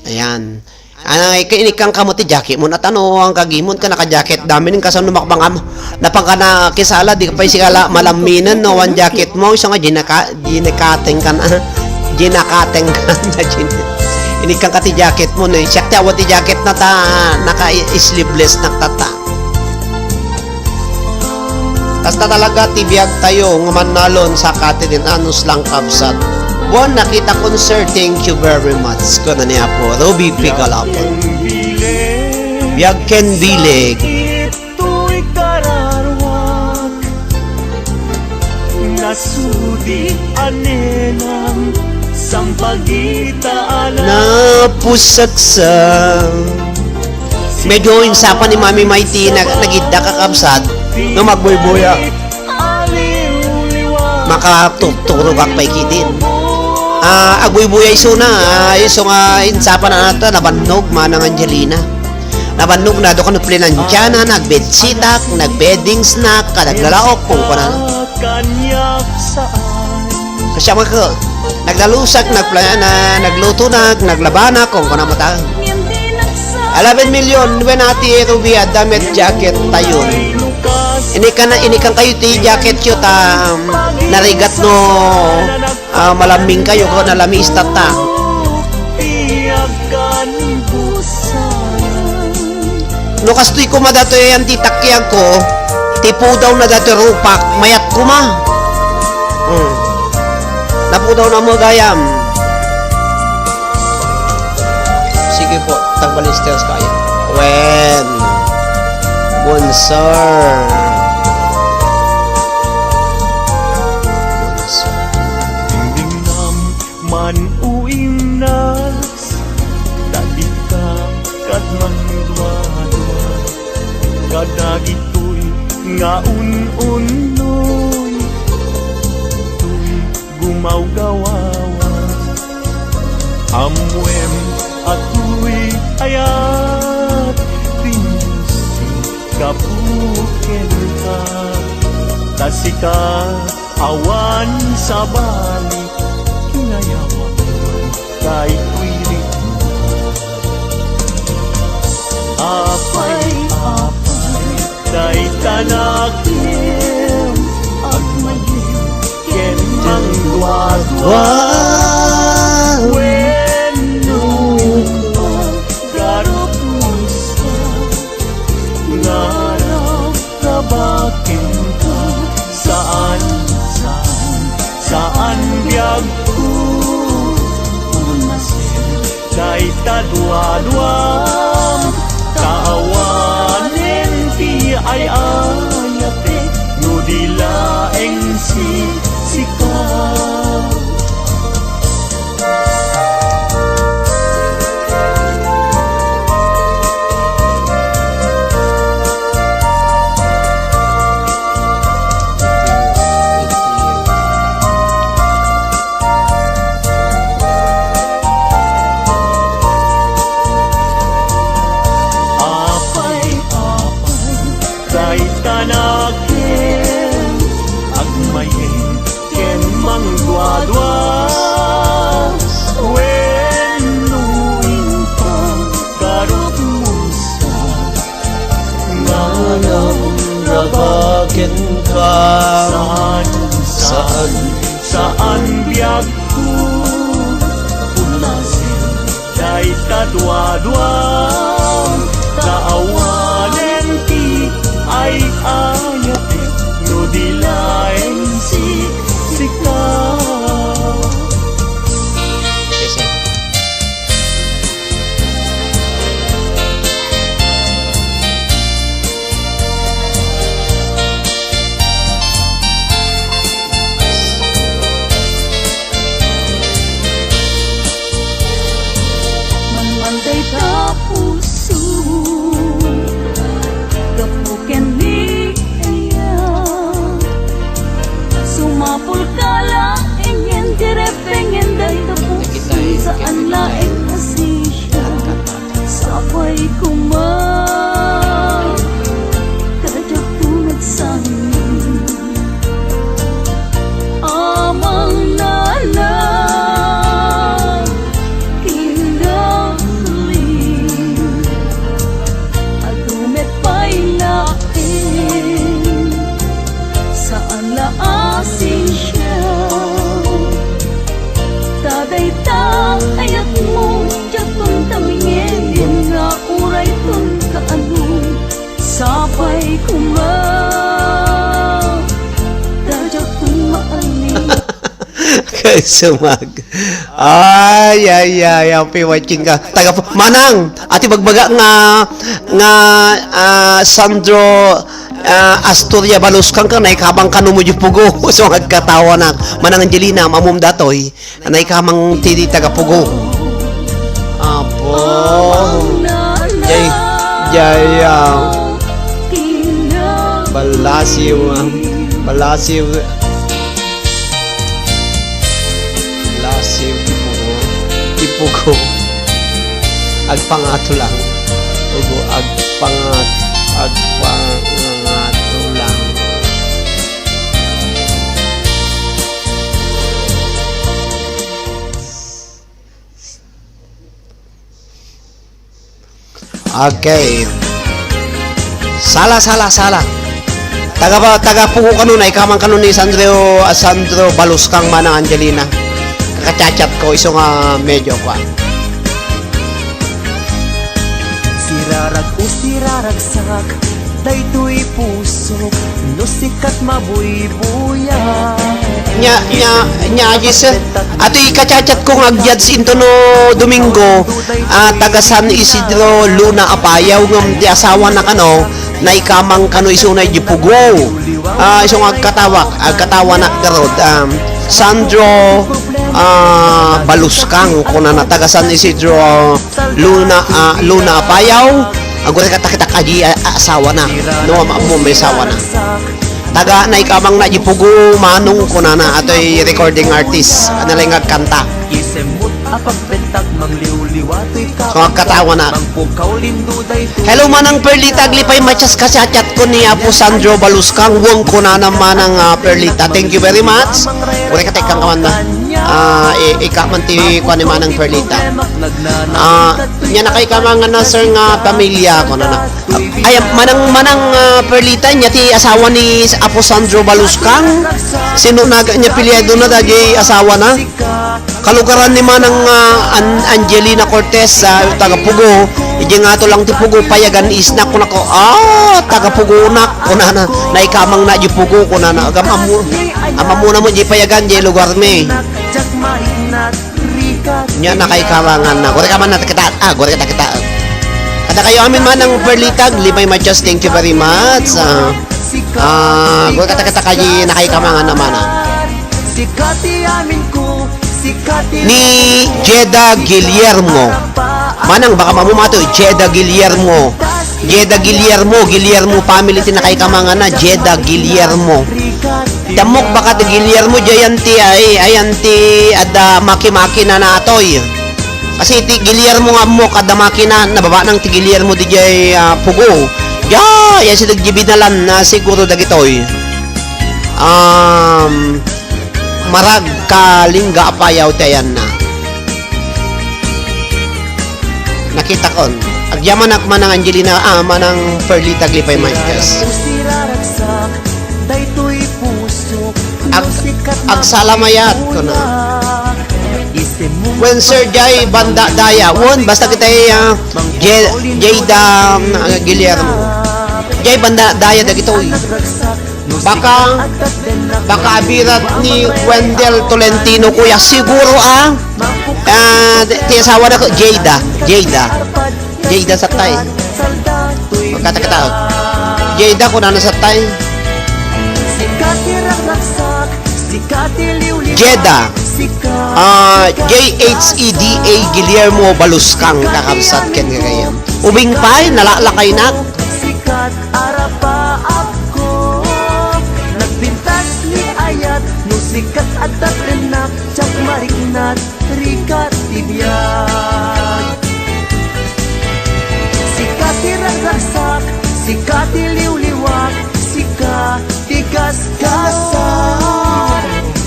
Ayan. Anay, kay inikang kamo ti jacket mo, natano, ang kagimon ka naka-jacket, dami ning kasano makbang am-, napangkana kisala, di ka pa isigala, malamminan, no, one jacket mo, isu nga ginaka-, ginakateng ka na, ginakateng ka na, gin-, Inikkan ka ti jacket mo, no? Siak ti awan ti jacket na ta, naka-sleeveless na ta. Kasta talaga ti biag tayo nga mannalon sa katinin anus lang kabsat. Buwan nakita concert, thank you very much. Kuna ni Apo Ruby Pigalapon. Biag ken bileg. Toy kararuak, nasudi a nenang, sampagita a napusaksa. Medyo insapa ni Mami Mighty nag-, nagidda kakabsat, no, magbuybuya. Makatuturo ka pa ikitin. Ah, agbuybuya isuna, ah, isu nga insapa na nata, nabannog, manang Angelina. Nabannog na, do kano plinantiana, nagbedsheetak, nagbeddings na, ka naglalaok, kung kuna. Kasi ako, naglalusak, nagpla-, na, naglutonak, naglabana, kung kuna mo ta. Eleven million, wen Ate Ruby, adda met jacket tayon. Inikkan, inikkan kayo ti jacket yo ta, um, narigat no, ah, malamming kayo, ko nalami istatta. No kastoy koma datoy ayan ti takiag ko, ti pudaw na datoy rupak, mayat koma. Hmm. Napudaw na mo gayam. Sige po, tagbalisters kaya. Wen. Bonsor. Bonsor. Dingdingnam man uimnas, ta dika kad mangduadua kadagitoy nga un-unnoy. Toy gumawgawawa. Ammoem a toy ayat ti musik gapu kenka. Ta sika awan sabali, kinayawak man daytoy ritmo. Apay, apay, dayta nakem, agmayem ken mangduadua. Wenno, paggarup mo sa ngarap, rabakenka, saan, saan, saan biagko. Unasen dayta duaduam, ta awanen ti ay-ayatek no di laeng si-, sika. Apay, apay, dayta nakem, agmayem ken mangduadua. Wenno, impang, garup mo sa ngarap, rabakenka. Saan, saan, saan biagko. Unasen dayta duadua, ta awanen ti ay-ayatek no di laeng si-, sika. Manman dayta puso, gapu ken ni Eya. Sumapulka laengen, ti repengen dayta puso, saan laeng a sisya. Sapay koma, kadiakto nagsangin. Amang nana, kindaling. Adu met pay laeng, saan la a sisya. Ta dayta ayat mo Sumag. Ay, ay, ay, happy watching ka. Taga Pu-, Manang, ati bagbaga nga, nga, ah, Sandro, ah, Astoria Baluskang ka, naikabang kano mo di pugo. So, agkatawa na. Manang Angelina, mamum datoy. Naikabang ti di taga Pugo. Apo. Jay, jay, ah, Balasiw, ah, Balasiw. Lasiw, ipugo. Ipugo. Agpangato lang. Ugo, agpangat-, agpangato lang. Okay. Sala, sala, sala. Taga ba, taga Pugo kano, naikabang kano ni Sandro, ah, Sandro Baluskang, Manang Angelina. Kakachat-chat ko, isu nga medyo kwa. Sirarag o siraragsak, daytoy pusok, no sikat mabuybuya. Nya, nya, nya, Jis, atoy kachat-chat ko nga agdiad si Antonio Domingo, ah, taga San Isidro, Luna, Apayao, ngem ti asawana kano, naikamang kano isuna idi Pugo. Ah, isu nga agkatawak, agkatawanak garud, um, Sandro, ah, Baluskang, kunana, taga San Isidro, Luna, ah, Luna, Apayao. Agurek a takita kadi, ah, asawana. No, ma-, mo may asawana. Taga, naikamang na idi Pugo, Manong, kunana, atoy recording artist. Ano lang agkanta. So, agkatawa na. Hello, Manang Perlita, aglipay matches ka sa chat ko ni Apo Sandro Baluskang, weng kunana, Manang, ah, Perlita. Thank you very much. Uri ka, tekang kaman na. Ah, i-, ika man ti kuan ni Manang Perlita. Ah, nya nakaikamang na, sir, nga pamilya, kunana. Ay, manang, manang, ah, Perlita, nya ti asawa ni Apo Sandro Baluskang? Sino na, nya apelyido na, dagiti asawa na? Kalugaran ni manang, ah, An-, Angelina Cortez, ah, taga Pugo. Idi nga ato lang ti Pugo, payagan isna, kunako, ah, taga Pugo na, kunana, naikamang na di Pugo, kunana, agam amu-, amamuna mo di payagan, di lugar mi. Nya, nakaikarangan na. Guri ka man natakita. Ah, guri ka takita. Kada kayo amin, Manang Perlita, lipay matches, thank you very much. Ah, ah, guri ka takita kadi nakaikamangan naman, ah. Ni Jeda Guillermo. Manang, baka mamumato, Jeda Guillermo. Jeda Guillermo, Guillermo family ti nakaikamangan na, Jeda Guillermo. Ti ammok baka ti Guillermo, diay ayan ti, ay, ayan ti adda maki-maki na natoy. Kasi ti Guillermo nga ammok, adda makina, nababa nang ti Guillermo diay, ah, Pugo. Diay, ayan si Dagji Binalan na siguro dagitoy. Um, Marag ka Lingga Apayao ti ayanna. Nakitakon. Agyamanak, Manang Angelina, ah, Manang Perlita, aglipay matches. Ag-, agsalamayat, kuna. Wen, sir, diay banda daya. Wen, basta kita, ah, J-, Jada, ah, Guillermo. Diay banda daya dagitoy. Baka, baka abirat ni Wendell Tolentino, kuya. Siguro, ah, ah, ti, ti asawa na ko, Jada. Jada. Jada sa tay. Pagkatakatao. Jada, kunana sa tay. Jada. Ah, J H E D A Guillermo Baluskang, kakabsat ken gagayam. Ubing pay, nalalakay na. Sikat a rapaapko, nagpintas ni ayat, no sikat a tatlennak, diak mariknat, rigat ti biag. Sika ti ragragsak, sika ti liwliwak, sika ti gasgasak.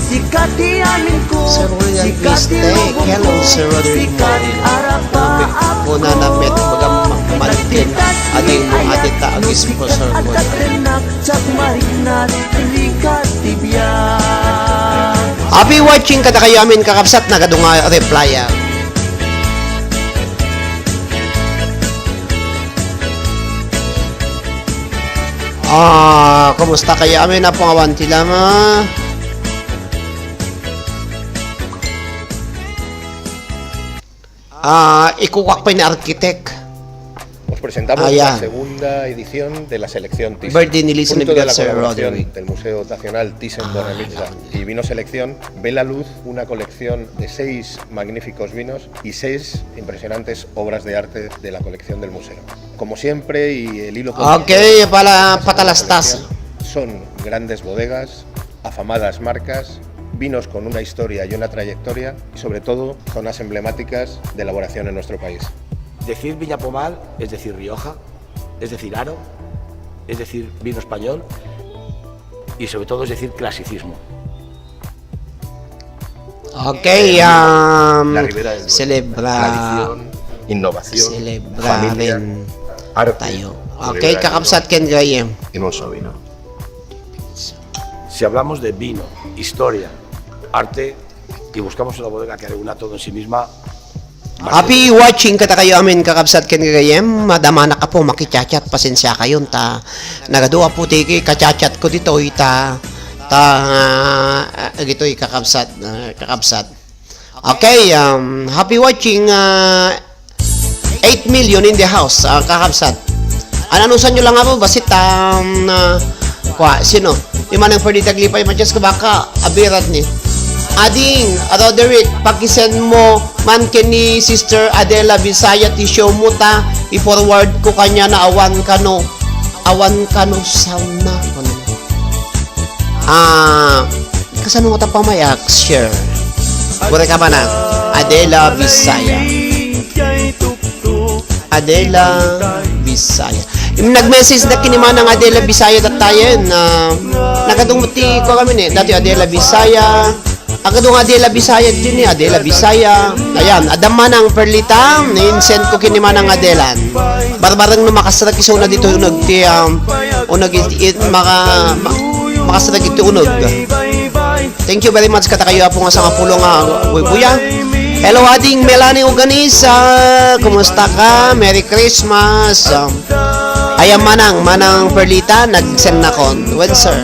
Sika ti aminko, Sir William sika ti Quiste, lubongko, hello, Sir Rodrigo. Sika ti arapaapko. Una na met, baga ma-, malitin. Nagpintas ni ayat, no sikat a tatlennak, diak mariknat, rigat ti biag. Happy watching kadakayo amin, kakabsat, nagadu nga reply, ah. Ah, kumusta kayo amin, Apo nga awan ti lama? Ah, ikukuak pay ni architect. Os presentamos Ah, la yan. segunda edición de la selección Thyssen, Birthday ni Lisa fruto de la Navidad, Sir colaboración Roderick. del Museo Nacional Thyssen-Bornemisza Ah, y Vino Selección, ve la luz una colección de seis magníficos vinos y seis impresionantes obras de arte de la colección del museo. Como siempre, y el hilo conductor Ok, de pala-, esta patalastas. selección son grandes bodegas, afamadas marcas, vinos con una historia y una trayectoria y, sobre todo, zonas emblemáticas de elaboración en nuestro país. Decir Viña Pomal es decir Rioja, es decir Aro, es decir vino español y, sobre todo, es decir clasicismo. Ok, um, La Ribera del Duero. Celebra-, tradición, innovación, celebra familia, rin arte, tayo. La Ok, Ribera del kakabsat Duero. Ken Graham. Y no solo vino. Si hablamos de vino, historia, arte, y buscamos una bodega que reúna todo en sí misma, Happy watching kadakayo amin, kakabsat ken gagayyem. Madamanak, Apo, makichat-chat, pasensiakayon ta nagadu, Apo, ti kachat-chat ko ditoy ta, ta, ah, ditoy, kakabsat, ah, kakabsat. Okay, um, happy watching, ah, eight million in the house, ah, kakabsat. Ananusan nyo lang, Apo, basit, um, ah, kwa, sino? Di man ang pwede taglipay, Matias, kabaka, abirat ni. Ading, Roderick, pakisend mo man ken ni Sister Adela Bisaya ti show mo ta, i-forward ko kaniana awan kano, awan kano sound na. Ah, kasano nga ta pamayak, share? Gure ka ba na? Adela Bisaya. Adela Bisaya. Im, nag-message na kini Manang Adela Bisaya datayen. Ah, nagadung ti ko kami ni, dati Adela Bisaya. Agadung Adela Bisaya, dini Adela Bisaya. Ayan, adda Manang Perlita, in-send ko kini Manang Adelan. Barbareng no makasarag isuna dito uneg ti, um, uneg it, it, maka, ma-, makasarag iti uneg. Thank you very much kadakayo, Apo, nga sangapulo nga buybuya. Hello, Ading Melanie Uganisa. Kumusta ka? Merry Christmas. Um, ayan, Manang, Manang Perlita, nag-send na kon. Well, sir.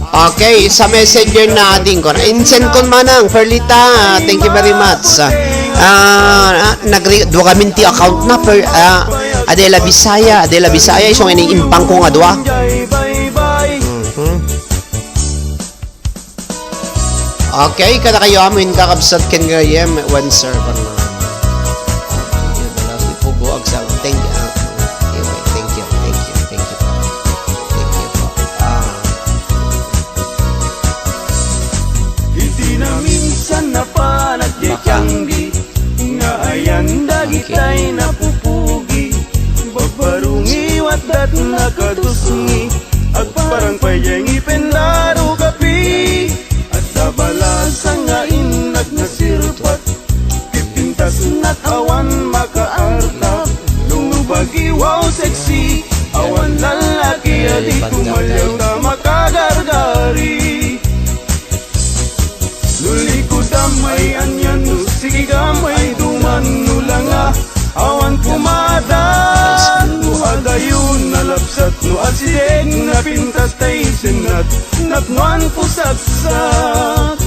Okay, sa messenger na ading ko. In-send kon, Manang Perlita. Thank you very much. Ah, ah, nagre-, dua kami ti account na per, ah, Adela Bisaya, Adela Bisaya, isu nga ini impang ko nga dua. Mhm. Okay, kadakayo amin, kakabsat ken gayem, when sir, parang, ah, yun, wala si Pugo, Agsal. Thank you, ah, anyway, thank you, thank you, thank you po. Thank you po. Ah. Iti naminsan a panagdidianggi, nga ayan dagitay napupugi, babbarungi, waddat nakatusngi, agparang pay jay ngipen da rugapi. Adda balasa nga innak nasirpat, pipintasnak awan makaartak, lungbagiwaw sexy, awan lalaki a di kumalyaw ta makagargari. No likudam ay anian, no sigigam ay duman, no langa, awan pumada, no adayon, nalapsat, no asideg, napintas, tay sennat, napnuan, pusaksak.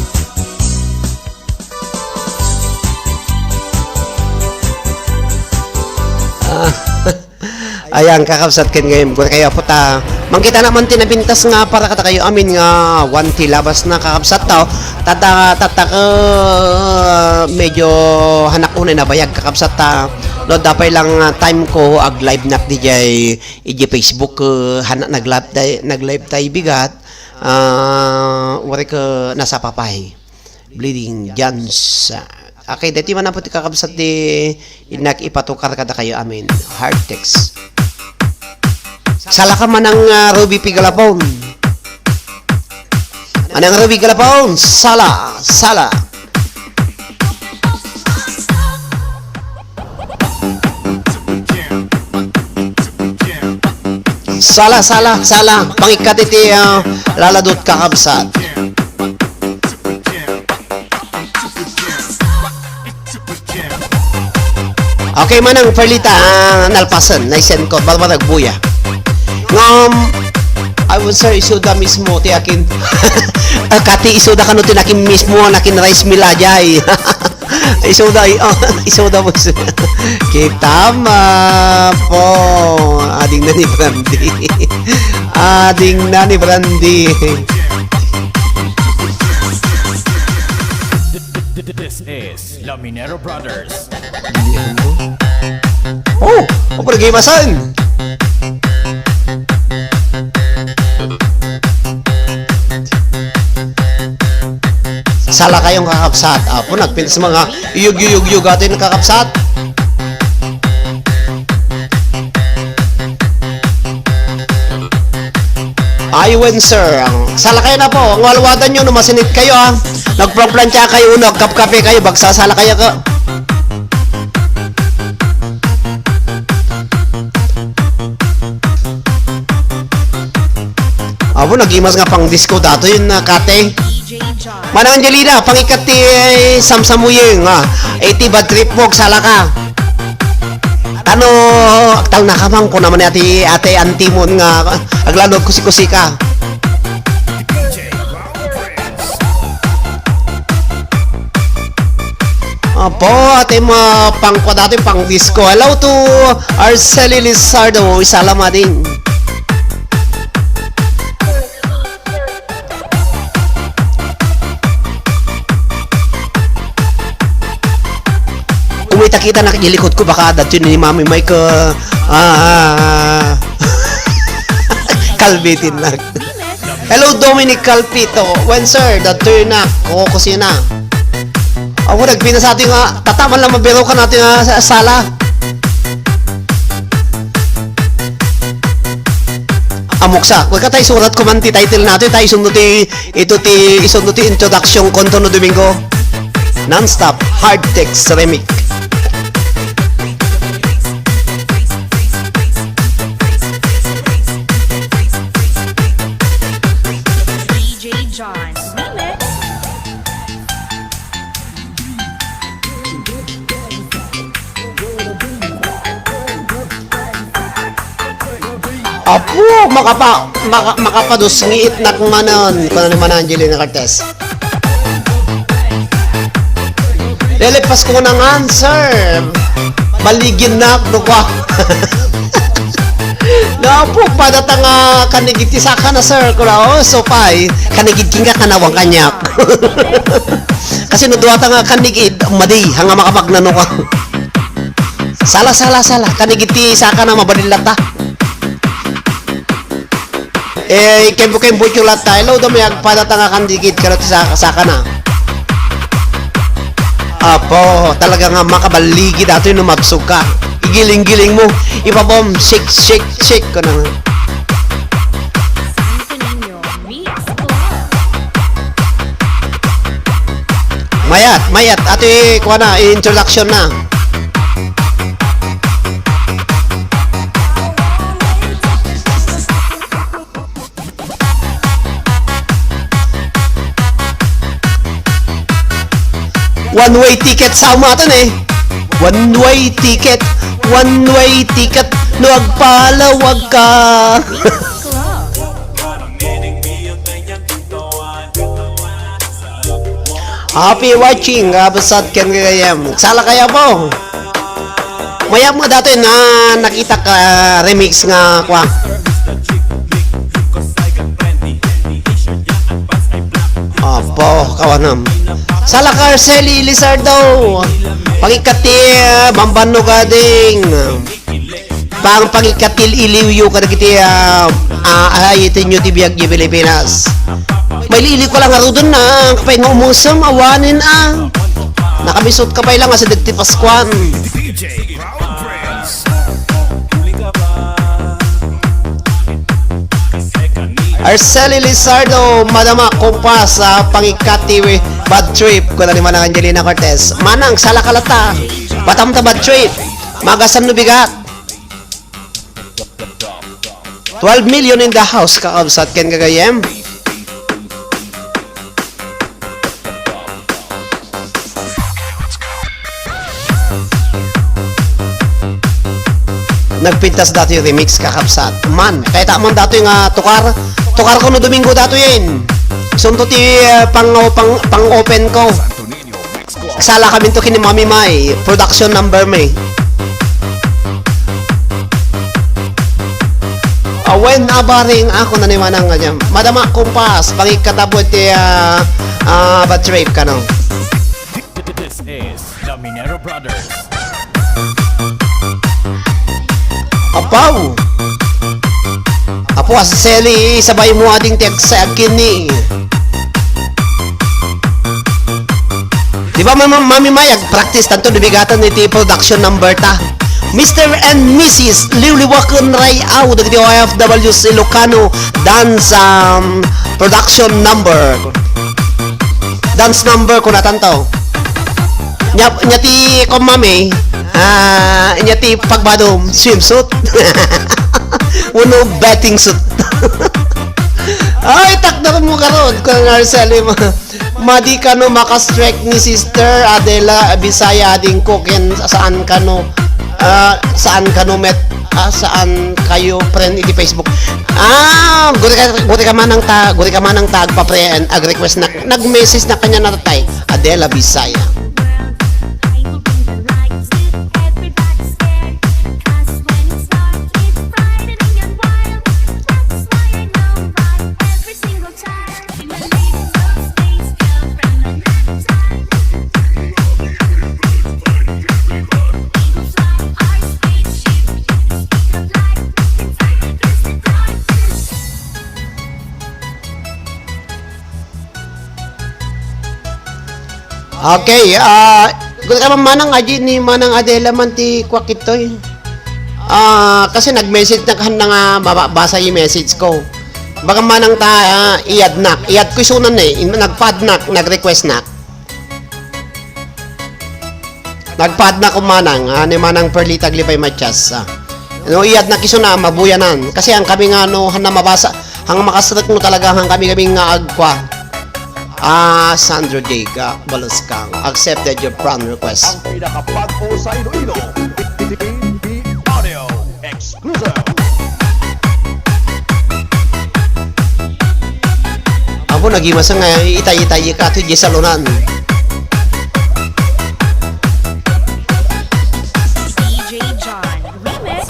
Ah. Ayan, kakabsat, ken gayem, gure kayo, Apo, ta mangkitanak man ti napintas nga para kadakayo amin nga awan ti labas na, kakabsat, ta, tata, tata, ah, medyo hanak unay nabayag, kakabsat, ta, no, adda pay lang, ah, time ko, ag-live nak dijay, iji Facebook, ah, hanak nag-live tay, nag-live tay bigat, ah, wari ka nasapa pay. Bleeding Jones. Okay, dati man po ti kakabsat di innak ipatukar kadakayo amin. Heart text. Sala ka, Manang, ah, Ruby Pigalapon. Manang Ruby Galapon, sala, sala. Sala, sala, sala. Pangikkat iti, ah, laladot, kakabsat. Okay, Manang Perlita, ah, nalpasen, naisen ko, barbarag buya. Ngam, I would say, isuda mismo, ti akin. Ah, kati isuda kano ti nakin mismo, nakin rice mill ajay. Isoda, ay, ah, isoda mo siya. Kita ma po. Adingna ni Brandy. Adingna ni Brandy. This is Laminero Brothers. Oh, oh, pergi masan. Sala kayong kakabsat. Apo, nagpintas mga iyug-iyug-iyug atin kakabsat. Ay, wen, sir. Ang sala kayo na po. Ang walwadan nyo, no, masinit kayo, ah. Nagplanplantsa kayo, no, nagkapkape kayo, bagsasala kayo ka. Abo, nagimas nga pang disco dato yun na kate. Manang Angelina, pangikat ti samsamuyeng, ah, iti bad trip mo, agsalaka. Tano, agtalnaka man, kuna man ati ate antimon nga, aglalog kusikusika. Apo, ate, mapangkwa dati, pang disco. Hello to Arceli Lizardo, isalamading. Kumita kita na ilikod ko, baka adat yun ni Mami Mike, ah, ah, ah. Kalbitin lang. Hello, Dominic Calpito. When, sir, the turn na, kukusina. Ako, nagpintas atin nga, tataman lang mabirukan natin nga sa sala. Amoksa. Kuy ka tayo surat ko man ti title natin, tayo isundo ti, ito ti, isundo ti introduction konto no Domingo. Non-stop, hard text, remix. D J John Remix. Apo, makapa-, maka-, makapadusngiit nak manen, kuna ni Mana Angelina Cortez. Lilipas ko nang answer. Baligin na ako, kwa. Napo, padata nga kanigit ti saka na, sir. Kula, oh, so pay, kanigit king ka kanawang kanyak. Kasi no duwata nga kanigit, madi, hanga makapagnano ka. Sala, sala, sala. Kanigit ti saka na, mabalin lata. Eh, kempo-kempo ti latta. Hello, dumi, agpadata nga kandigit, karot sa, sakana. Apo, talaga nga makabaligi datoy no mabsog ka. Igiling-giling mo, ipabom, shake, shake, shake, ko na nga. Mayat, mayat, ati, kuha na, introduction na. One way ticket sa umatan eh. One way ticket, one way ticket, no agpalawag ka. Happy watching, kabsat ken gagayem. Sala kaya po. Mayat mo dati na nakita ka remix nga kwa. Apo, kawanam. Sala ka, Arceli Lizardo. Pangikati, ah, bambano gading. Pang pangikatil-iliwyo kadagiti, ah, ah, ay, itinyo ti biag di Pilipinas. Mailiwliw ka lang ngaruden na, kapay nga umusem, awanen, ah. Nakamisot ka pay lang, asideg ti Paskuan. Arceli Lizardo, madama, kumpas, ah, pangikati, bad trip, kuna ni Manang Angelina Cortez. Manang, sala ka lata. Batam ta bad trip. Magasan no bigat. Twelve million in the house, kakabsat ken gagayem. Nagpintas datoy remix, kakabsat. Man, kayta man datoy nga tukar. Tukar ko no Domingo datoyen. Sunto ti, eh, pang, pang, pang-open ko. Santo Niño Mix Club. Sala kami to kini Mami Mai, production number mi. Awen abaring ako na ni Manang nga dyan. Madama kumpas, pangikatabo ti, ah, ah, bad trip kano. This is the Minero Brothers. Apaw! Apo, Aseseli, sabay mo ading ti agsa-, agkinni. Di ba, ma-, ma-, Mami May, ag-practice tanto, dibigatan iti production number ta. Mister and Missus Liwliwaken Rayaw, dagiti O F W sa Ilocano Dance, um, production number. Dance number, kunatanto. Nya, nya ti kuan, Mami, ah, nya ti pagbadom, swimsuit. Wenno bathing suit. Ay, takder mo garud, kuan Arceli, ma-, madi kano maka-strike ni Sister Adela Bisaya, adingko ken saan kano, ah, saan kano met, ah, saan kayo friend iti Facebook. Ah, guri ka, guri ka manang ta, guri ka manang ta agpa-friend, ag-request na Nag-message na kanya na tatay, Adela Bisaya. Okay, ah, guri ka man manang adi ni Manang Adela man ti kuak itoy. Ah, kasi nag-message na kan nga mabasa yung message ko. Baka manang ta, ah, iyad nak. Iyad ko isunan eh. In-, nagpa-add nak, nag-request nak. Nagpa-add na ko manang, ah, ni Manang Perlita Aglipay Matias, ah. No, iyad na kiso na, mabuyanan. Kasi ang kami nga, no, han na mabasa, ang makasrek no talaga, ang kami, kami nga agkwa. Ah, Sandro Jake, ah, Baluskang, accepted your friend request. Ang pinakabag-o sa Iloilo, T V Audio. Exclusive. Apo, nagimasang nga itay-itay ka to, di salunan. D J John Remix.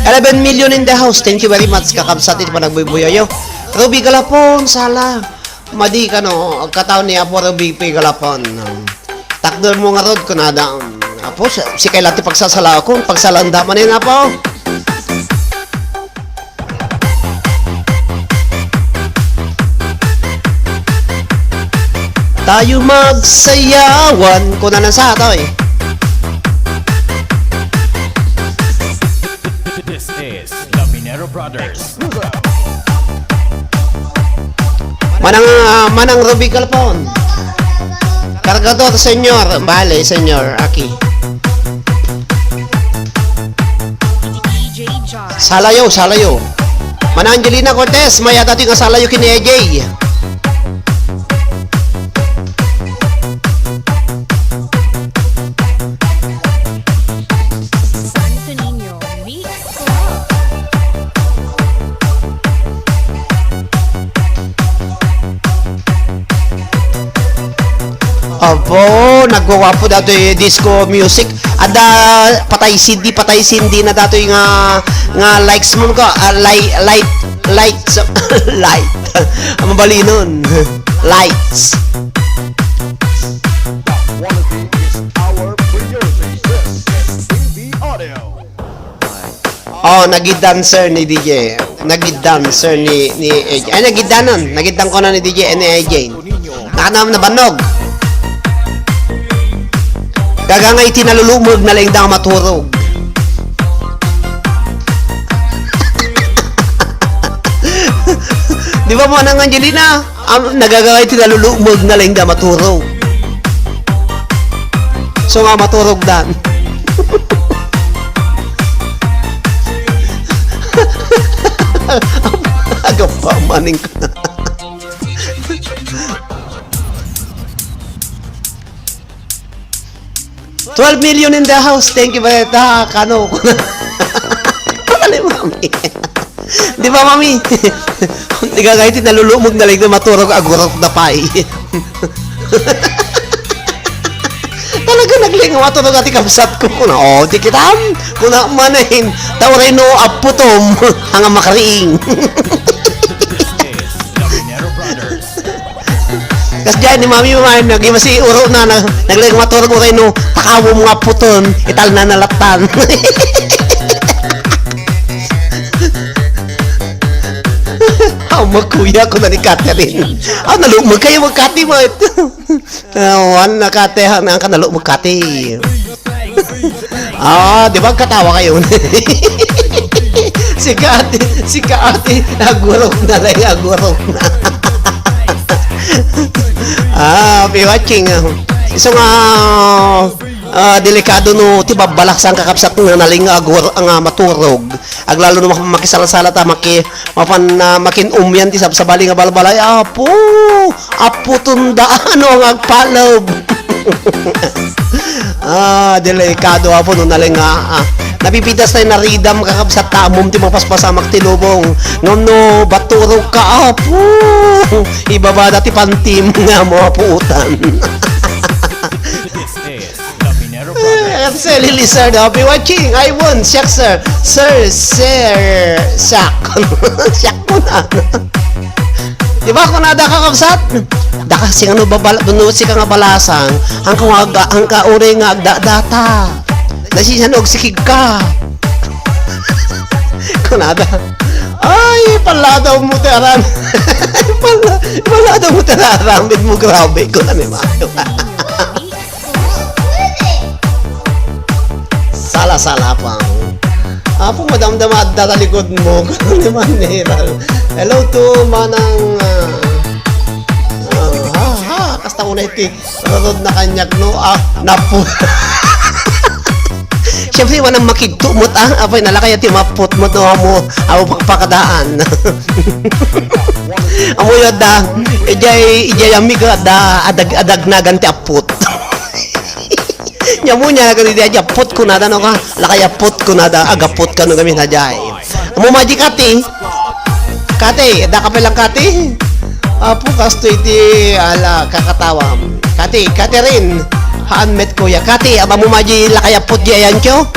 Eleven million in the house. Thank you very much, kakabsat, iti panagbuybuyayo. Ruby Galapon, sala. Madi kano, agkataw ni Apo Ruby P. Galapon. Takder mo ngarud, kunada, um, Apo, si-, sika la ti pagsasalaok, pagsalaanda manen, Apo. Tayo magsayawan, kunana sa ato, eh. This is the Minero Brothers. Manang, ah, Manang Ruby Galapon. Cargador, senyor. Bale, senyor. Aki. Salayo, salayo. Manang Angelina Cortez, mayat datoy nga salayo ken ni A J. Santo Niño Mix Club. Apo, nagwawapo datoy disco music. Adda patay C D, patay Cindy na datoy nga, nga likes mo ko. Ah, li-, light, lights, light. Ang mabalinon. Lights. The quality is our priority. This is T V Audio. Oh, nagid dancer ni D J. Nagid dancer ni, ni A J. Ay, nagid danon. Nagid dan ko na ni D J, ni A J. Nakanam na bannog. Gagangay ti nalulumeg na laing da maturog. Di ba mo, Anang Angelina? Am, nagagaway ti nalulumeg na laing da maturog. So nga maturog dan. Agapa maning ka. Twelve million in the house. Thank you, Bareta. Kano? Ano, mami? Di ba, mami? Di ka kahit nalulumog na lang na maturog, agurok na pay. Talaga naglingaw a tulog ati kabsat ko. Kuna, "Oh, di kitam?" Kuna, "Manen, ta uray no apputom, anga makariing." Kas diay ni Mami, Mami, nagimasi uro na, na, naglingaw a tulog uray no, "Takawom nga apputon, ital na nalatan." Aw, makuya ko na ni Catherine. Aw, nalumog kayo, magkati mo. Awan na, Kate, ha, nang kanalo mo, Kate. Ah, di ba, katawa kayo? Si Kate, si Kate, agurok na lang, agurok na. Ah, be watching, ah. Isu nga, ah, delikado no, ti babbalaksan kakabsat nga naling nga agur-, nga maturog. Aglalo no mak-, makisalsala ta, maki-, mapan, ah, makin-umyan ti sabsabali nga balbalay. Apo! Apo tunda, ano nga agpalab? Ah, delikado, apo, no naling nga, ah, napipitas tayo na ridam, kakabsat, tamom ti mapaspasamak ti lubong. Ngem no, baturog ka, apo! Ibabada ti pantim nga maputan. This is the Minero Brothers. Eh, Sir Lizard, I'll be watching. I won, siak, sir. Sir, sir, siak. Siak ko na. Di ba, kunada ka, kabsat? Daka, sing ano, babal-, no, sika nga balasang, ang ka, ang ka, uri nga, agdadata. Nasisan og sikig ka. Kunada. Ay, paladaw mo ti aram. Pala-, paladaw mo ti aramid mo, grabe, kunada ni Mayo. Sala-sala pang. Apo, madamdama adda ta likod mo. Ni Manera. Hello to Manang, ah, ah, ha, ha, kasta unay ti rurod na kaniak, no? Ah, napu-, Siyempre, wanang makidto mo, ah. Apay, nalakay ti maput mo, no? Amo, amo pakpakadaan. Amo yun, da. Ijay, ijay, amigo, da. Adag-, adagnagan ti aput. Nya mo nya, kadi di, aput kunada, no, ka? Lakay aput kunada, agaput ka, no, gamin, hajay. Amo maji, Kati. Kati, adda ka pa lang, Kati? Apo, kastoy ti, ala, kakatawa. Kati, Catherine. Haan met, kuya. Kati, amo maji, lakay aput di ayan, tiyo?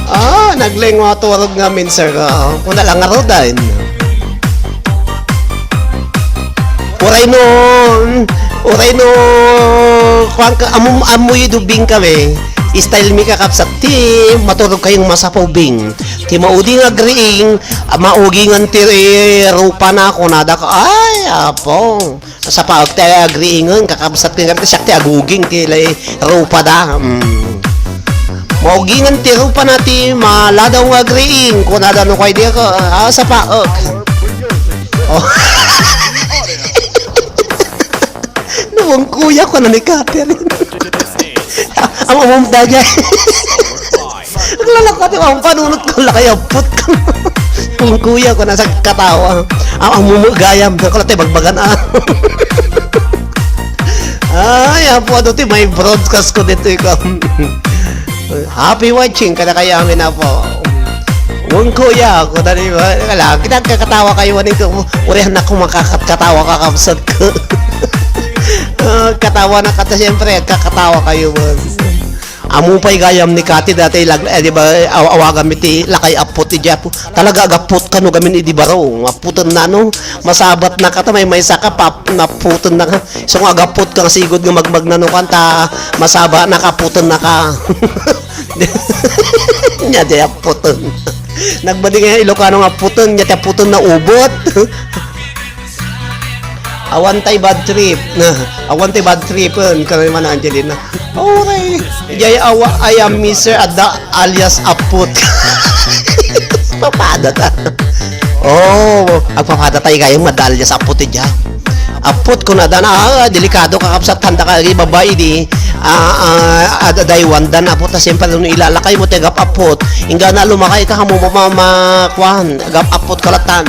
Ah, naglengua turog nga min, sir. Ah, kuna lang nga rodan. Uray no, uray no, kuwan ka, amu-, amuy dubing kami. Style mi kakabsat, ti maturog kayong masapaw bing. Ti maudi nga agriing, ah, maugingan ti rupa na, kunada ka. Ay, apo. Sapaak ti agriingen, kakabsat ko nga siak ti aguging ti lay rupa da. Mm. Maugingan ti rupa na ti maladaw nga agriing, kunada no kay di ako, ah, sapaak. Oh. Nuwang kuya ko na ni Catherine. Ang umum da niya. Naglalako ti ang panunot ko, lakay aput ko. Kung kuya ko, nasa katawa. Ang, ang mumugayam, ko lang tayo bagbagan, ah. Ay, apo, ano ti may broadcast ko dito, ikaw. Happy watching, kada kaya amin, apo. Kung kuya, ako na rin, ah, wala, kita kakatawa kayo, ano ito, urihan na kumakakatawa ka, kabsat ko. Ah, katawa na kata, siyempre, kakatawa kayo, man. Amu pay gayam ni Kati dati lag-, eh, di ba, aw-, awagan mi ti lakay aput, iti apo. Talaga agaput ka no gamin idi baro. Aputen na no. Masabat na ka ta, may maysa ka, pap-, naputen na ka. So nga agaput ka nga sigud nga magmagna no kanta, masaba na ka, aputen na ka. Nya di aputen. Nagbadi nga Ilocano nga aputen, nya ti aputen na ubot. Awan tay bad trip. Awan tay bad trip, eh, kami man, Angelina. Oray. Jay awa, I am Mister Ada alias Aput. Papada ta. Oh, agpapada tayo kayo, mada alias Aput, eh, dyan. Aput ko na dan, ah, delikado kakabsat, handa ka lagi babae di. Ah, ah, ad-, adaywandan, apo, ta siyempre, no ilalakaymo ti agap-apot, inggana lumakay ka, ammo ma-, ma-, kuan, agap-apot ka latan.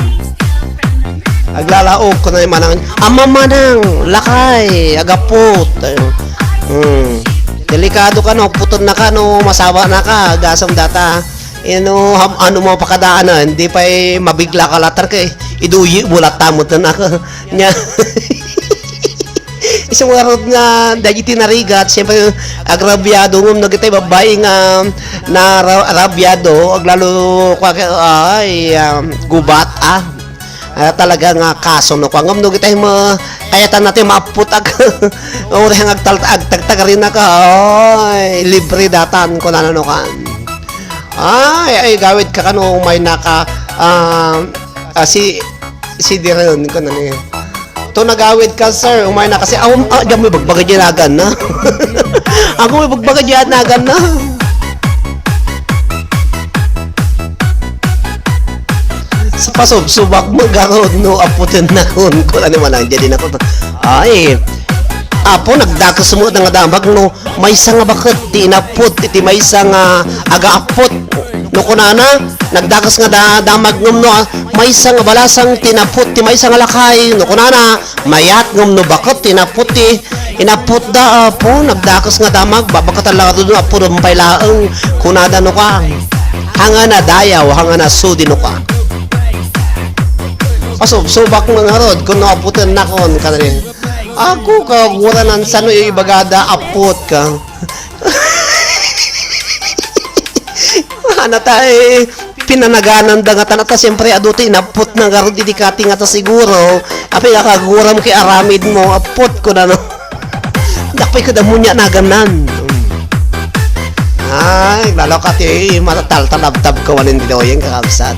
Aglalaok, kunana manang, "Ama manang, lakay, agapot." Ay, hmm. Delikado ka, no, aputennaka, no, masawanaka, gasem data. Ino, ham-, ano mo pakadaanan, di pa'y mabigla ka latta kay iduyikmo latta met naka. Nya, isu ngarud nga dagiti narigat, siyempre, agrabiado ngem dagiti babbai nga nara-, rabiado, aglalo, kwa-, ay, um, gubat, ah. Ah, talaga nga kaso no kua. Ngem no, dagiti ma-, kayatna ti maapputak. Uray nga agtal-, agtagtagarinak, ay, libre datan, kunana no kua. Ay, ay, gawid ka kano, umaynaka, ah, ah, si, si Diren, kunana ni. To nagawid ka, sir, umaynaka si, ah, um, ah, diyan mo ibagbaga diyan agan na. Ako mo ibagbaga diyan agan na. Sa pasubsubak mo, garod, no, aputen nakon, kunana manang, diyan ako. Ay, apo, nagdakes mo nga damag, no, maysa nga baket ti inapput iti maysa nga agaapput. No kunana, nagdakes nga da-, damag ngem no, ah, maysa nga balasang ti inapput ti maysa nga lakay. No kunana, mayat ngem no baket ti inapput ti inapputda, apo, nagdakes nga damag, babakatan la ngarud no, apo, rumpay laeng, kunada no ka. Hanga na dayaw, hanga na sudi no ka. Pasubsubak mo ngarud, kun no aputen nakon, kanani. Ako, kaguran, sano ibagada, aput ka. Ana ta, eh, pinanagananda nga tan-, ta, siyempre, adu ti inapputna ngarud idi kati nga ta siguro, apay nga kaguram ket aramidmo, apput, kunana. Dakpay kada munya naganan. Ay, lalo ka ti matataltalabtab ka wanen didoyen, kakabsat.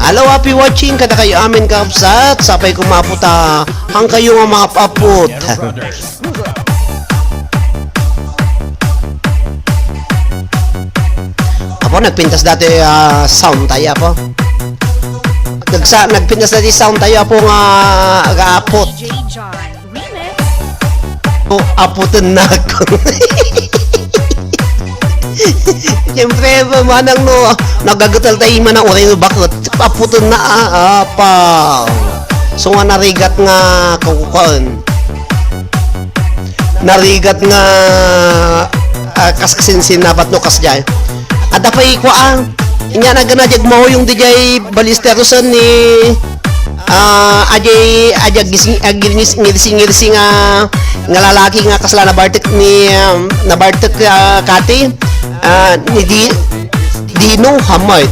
Hello, happy watching kadakayo amin, kakabsat. Sapay kumaputa, hangkayo nga maap-aput. Apo, nagpintas dati, ah, sound tayo, apo. Nagsa-, nagpintas dati sound tayo, apo, nga agaapot. O, aputen na ako. Siyempre, manang no, nagagatal tayo man ang oray bakit. Aputen na, ah, apa. So nga narigat nga kakukuan. Narigat nga, ah, kas-, kasinsin na bat no kasdiay. Adda pay kua, ah. Inya nagana diay agmauyong diay balisterosen ni, ah, adiay, adiay agis-, agis-, ngirsi-ngirsi nga, nga lalaki nga kasla nabartek ni, um, nabartek, ah, kati, ah, ni Di-, Dino Hamoy.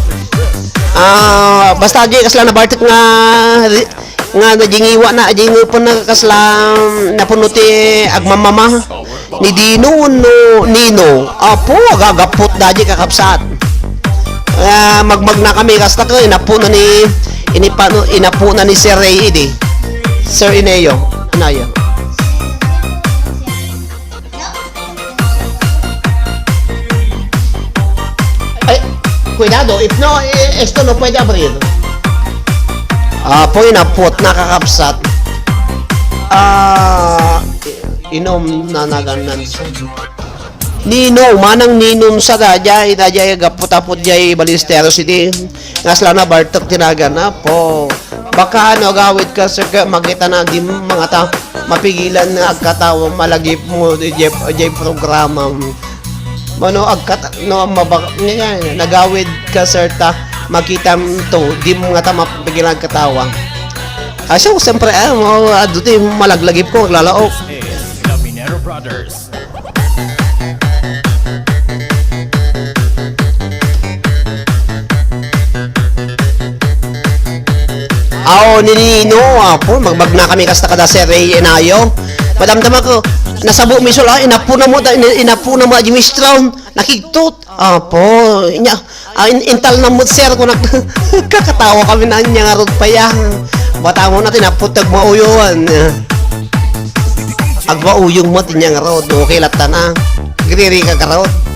Ah, basta adiay kasla nabartek nga nga nadingiwa na, dingipen na kasla, um, napuno ti agmamama ni Dino wenno Nino. Apo, agagapot da di kakabsat. Ah, magmagna kami, kasta ko, inapo na ni, inipano, inapo na ni Sir Ray idi. Sir Ineo, Ineo. Ay, cuidado, if no, eh, esto no puede abrir. Apo, inappot na kakabsat. Ah, inom na naganan. Nino, manang Ninong sa da, diay, da, diay, agapot-apot, diay, balisteros, iti. Nga sila nabartek ti nagan, apo. Baka ano, agawid ka, sir, ka, makita na, di mo, mga ta-, mapigilan nga agkatawa, malagip mo, di, di, di programa. Mano, agkat-, no, mabak-, nga, nga, nagawid ka, sir, ta, makita mo to, di mo nga ta mapigilan agkatawa. Ah, so, siyempre, ah, mo, ah, duti, malaglagip ko, maglalaok. This is the Minero Brothers. Aw, ni Nino, apo, magbagna kami kasta kada Sir Ray Enayo. Madamdama ko, nasabo mi sula, inapuna mo, da-, ina-, inapuna mo, Jimmy Strong, nakigtot. Apo, inya, ah, in-, intal na mo, sir, kunak-, kakatawa kami na niya nga rod pa ya. Bata mo na, tinapot, tagmauyon. Agmauyong met inya ngarud, okay latta na. Agriri ka ngarud.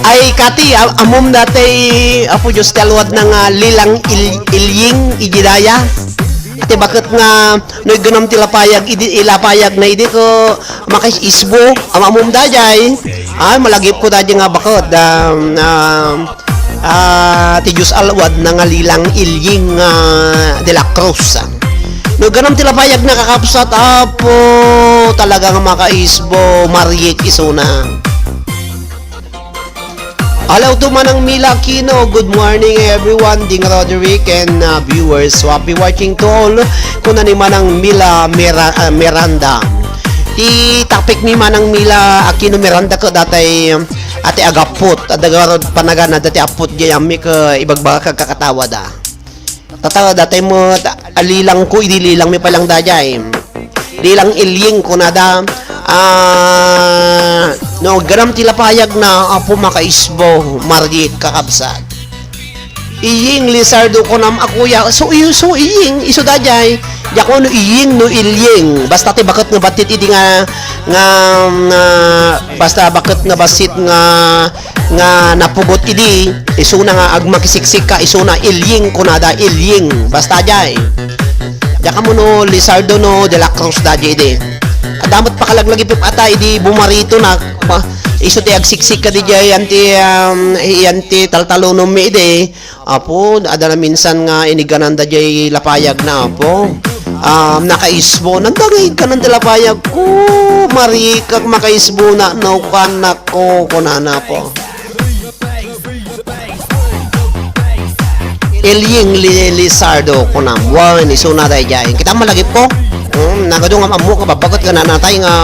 Ay, kati, a-, ammom dati, Apo Diyos, ti alwadna nga Lilang Il-, Ilying, ijidaya. Iti baket nga, no igganam ti lapayag, idi, ilapayag na idi ko makais-isbo, am-ammom daydiay. Ay, malagipko daydiay nga baket, da, ah, ah, ti Diyos alwadna nga Lilang Ilying, ah, de la Cruz. No igganam ti lapayag na kakabsat, apo, talaga nga makais-isbo, mariek isuna. Hello to Manang Mila Aquino. Good morning, everyone. Ding Roderick and, uh, viewers. So, happy watching to all. Kuna ni Manang Mila Mira-, uh, Miranda. Ti topic ni Manang Mila Aquino Miranda ko datay, um, ati agapot. Adda garud panagana dati apot di ammi ko ibagbaga kag kakatawa da. Tatawa datay mo, ta-, alilang ko, idi lilang mi pa lang daydiay. Lilang Ilying kunada. Ah, no, ganam ti lapayag na, apo, makaisbo, mariek, kakabsat. Iying Lizardo kunam a kuya. So, iyo, so, iying, iso daydiay. Diak no iying, no ilying. Basta ti baket nga batit idi nga, nga, nga, basta baket nga basit nga nga napugot idi, isuna nga agmakisiksik ka, isuna ilying kunada, ilying. Basta jay. Diak ammo no Lizardo no De La Cruz da jay idi. Adda met pakalaglagipem ata idi bumarito na, pa, isu ti agsiksik ka di jay, yan ti, um, yan ti taltalononmi idi. Apo, adda naminsan nga inigananda jay lapayag na, apo. Um, nakaisbo. Nanda nga ikanan ti lapayag ko. Marikak makaisbo na, no, kanak ko, kunana, apo. Ilying Li-, Lizardo, kunam. Wan, isuna dayjay. Kita malagip ko. Hmm, nagadu nga ammo ka babagat nga nanatay nga,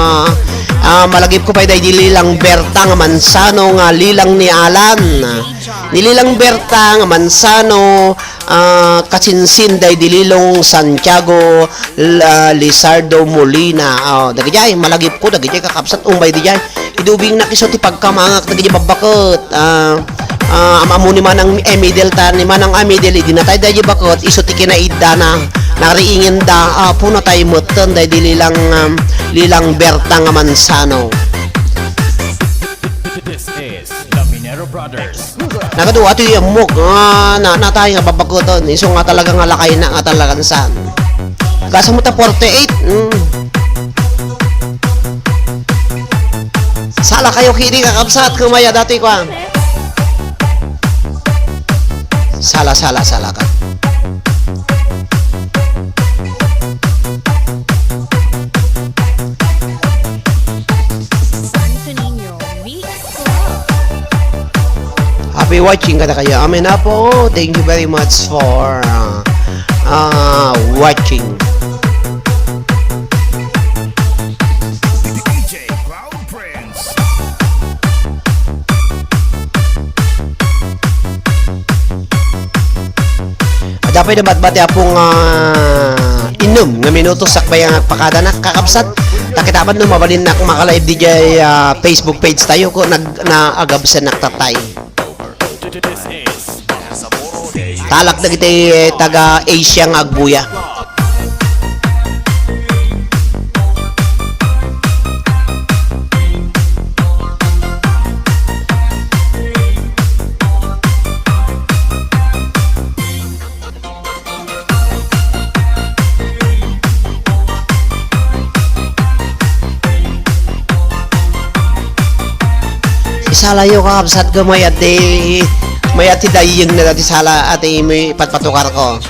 ah, malagip ko pay daydi Lilang Berta nga Manzano nga lilang ni Alan. Ni Lilang Berta nga Manzano, ah, kasinsin daydi Lilong Santiago, La-, Lizardo Molina. Oh, dagijay, malagip ko, dagijay kakabsat, umbay dijay. Idubingnak isu ti pagkamangak, dagijay babbaket. Ah, ah, am-ammo ni Manang Emidel ta, ni Manang Emidel, idi natay daydi baket, isu ti kinaiddana, nariingenda, ah, puna tay metten, daydi Lilang, um, Lilang Berta nga Manzano. This is the Minero Brothers. Nagadu, ato yung mug, ah, na, natay nga babakuton. Isu nga talaga nga lakay na nga talagang saan. Gasa mo ta forty-eight. Mm. Sala kayo kini kakabsat kumaya dati kwa. Sala, sala, sala ka. Santo Niño. Happy watching kadakayo. Amen, apo. Thank you very much for, uh, uh, watching. D J Cloud Prince. Adda pay nabatbati, apo, nga, ah, innem nga minuto sakbay nga agpakadanak, kakabsat. Ta kita man no mabalinnak makalive dijay, ah, Facebook page tayo ko nag-, naagabsennak tatay. Talak dagiti taga Asia nga agbuya. Isalayo, kakabsat ko, mayat ti, mayat ti dayeng na dati sala, ati, may patpatukar ko.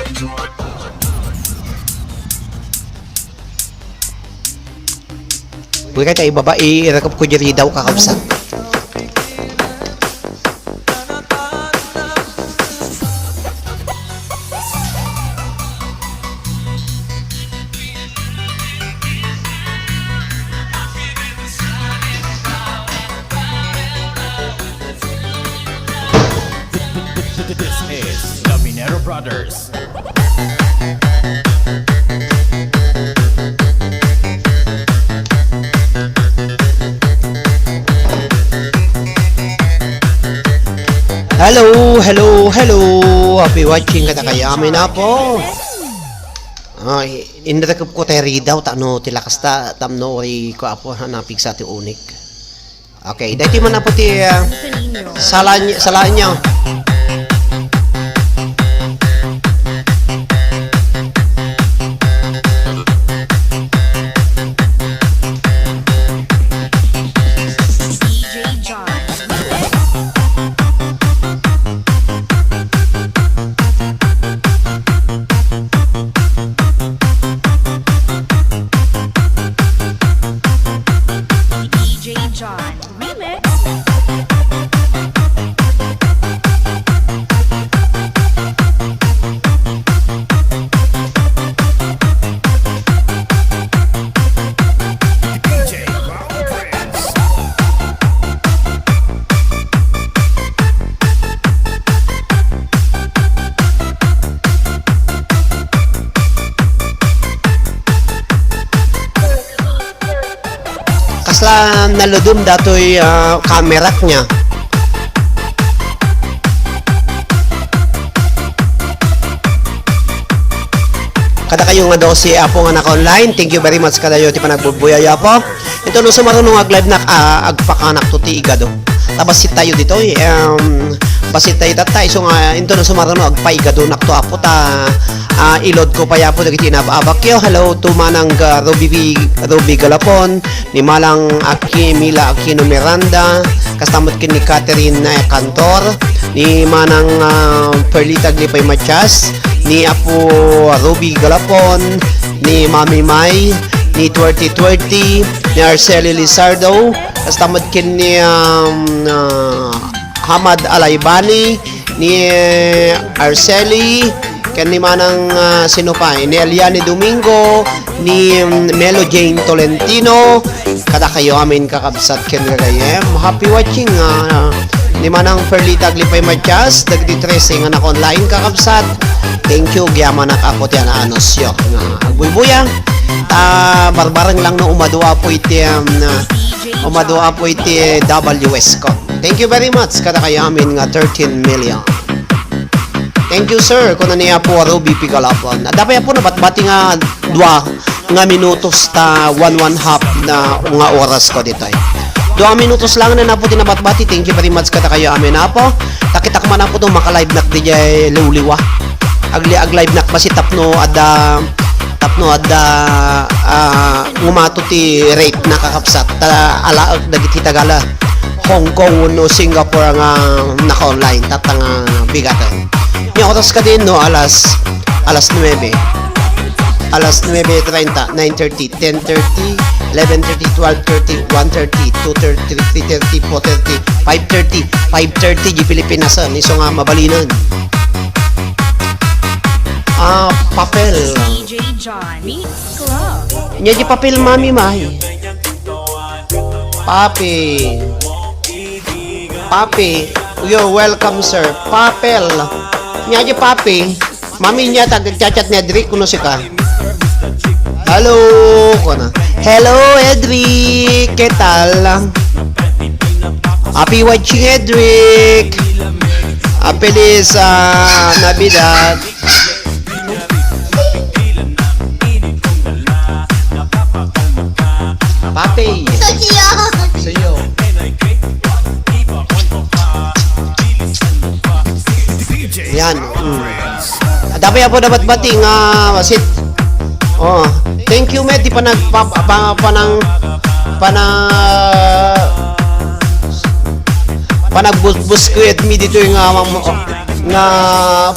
Uy, kay tayo baba, i-, irakop ko diri daw, kakabsat. This is the Minero Brothers. Hello, hello, hello. Happy watching kadakayo. Amin na po. Ay, inrekop ko tayo ridaw, ta no, ti lakas ta, tam no, uri ko apo, ha, napigsa ti unik. Okay, daytoy man apo ti, ah, sala ni-, sala niya. Naludom datoy, ah, kamerak niya. Kadakayo nga dose, Apo, nga naka-online, thank you very much kadayo ti panagbubuyay, Apo. Ito no sumaruno nga ag-live nak, ah, agpakanak to ti igado. Ta bassit tayo ditoy, em, bassit tayo tatta, isu nga into no sumaruno agpaigado nak to, Apo, ta, ah, ilod ko pay, Apo, dagiti inab-abak yo. Hello to Manang, ah, Ruby, Ruby Galapon, ni Manang Aki, Mila Aquino Miranda, kasta met ken ni Catherine, eh, Cantor, ni Manang, ah, Perlita Glipay Matias, ni Apo Ruby Galapon, ni Mami Mai, ni Twerty Twerty, ni Arceli Lizardo, kasta met ken ni, um, ah, Hamad Alaibani, ni Arceli, ken ni Manang, ah, sino pay, ni Eliane Domingo, ni, mm, Melo Jane Tolentino, kadakayo amin, kakabsat ken gagayyem. Happy watching, ah, ni Manang Perlita Glipay Matias, dagiti trese nga naka-online, kakabsat. Thank you, agyamanak, Apo, ti anaanusyo nga agbuybuya. Ta barbareng lang no umadu, Apo, iti, um, na, umadu, Apo, iti W S ko. Thank you very much kadakayo amin nga thirteen million. Thank you, sir, kuna ni Apo Ruby Pigalapon. Adda pay, Apo, nabatbati nga dua nga minutos ta one, one half na nga oras ko ditoy. Dua minutos lang na, Apo, ti nabatbati. Thank you very much kadakayo amin, Apo. Takitak man, Apo, to makalive nak didiay liwliwa. Agli-, ag-live nak basi tapno adda tapno adda, ah, ngumato ti rate na, kakabsat. Ta alaek dagiti taga Hong Kong wenno Singapore nga naka-online, tatta nga bigaten. Nia oras kadin, no, alas, alas nuebe. Alas nuebe treinta, nine thirty, ten thirty, eleven thirty, twelve thirty, one thirty, two thirty, three thirty, four thirty, five thirty, five thirty di Pilipinas, ah, isu nga mabalinen. Ah, papel. D J John Mix Club. Nia di papel, Mami Mai. Papi. Papi. You're welcome, sir. Papel. Nia di Papi. Mami, nia tag-chat-chat ni Edric, kuno sika. Hello, kuna. Hello, Edric. ¿Qué tal? Happy watching, Edric. Ah, feliz, ah, Navidad. Papi. Sa'yo. Sa'yo. Yan. Mm. Adda pay, Apo, nabatbati nga wasit. Oh, thank you met ti panag-, pa-, pa-, panang-, panag-, panagbusbuskuet mi ditoy nga, nga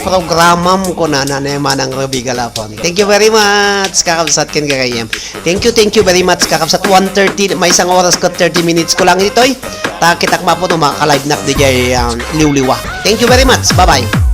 programam, kunana ni Manang Ruby Galapon. Thank you very much, kakabsat ken gagayyem. Thank you, thank you very much, kakabsat. One thirty, maysa nga oras ket thirty minutes ko lang ditoy. Ta kitak, Apo, no makalive nak didiay, um, liwliwa. Thank you very much. Bye-bye.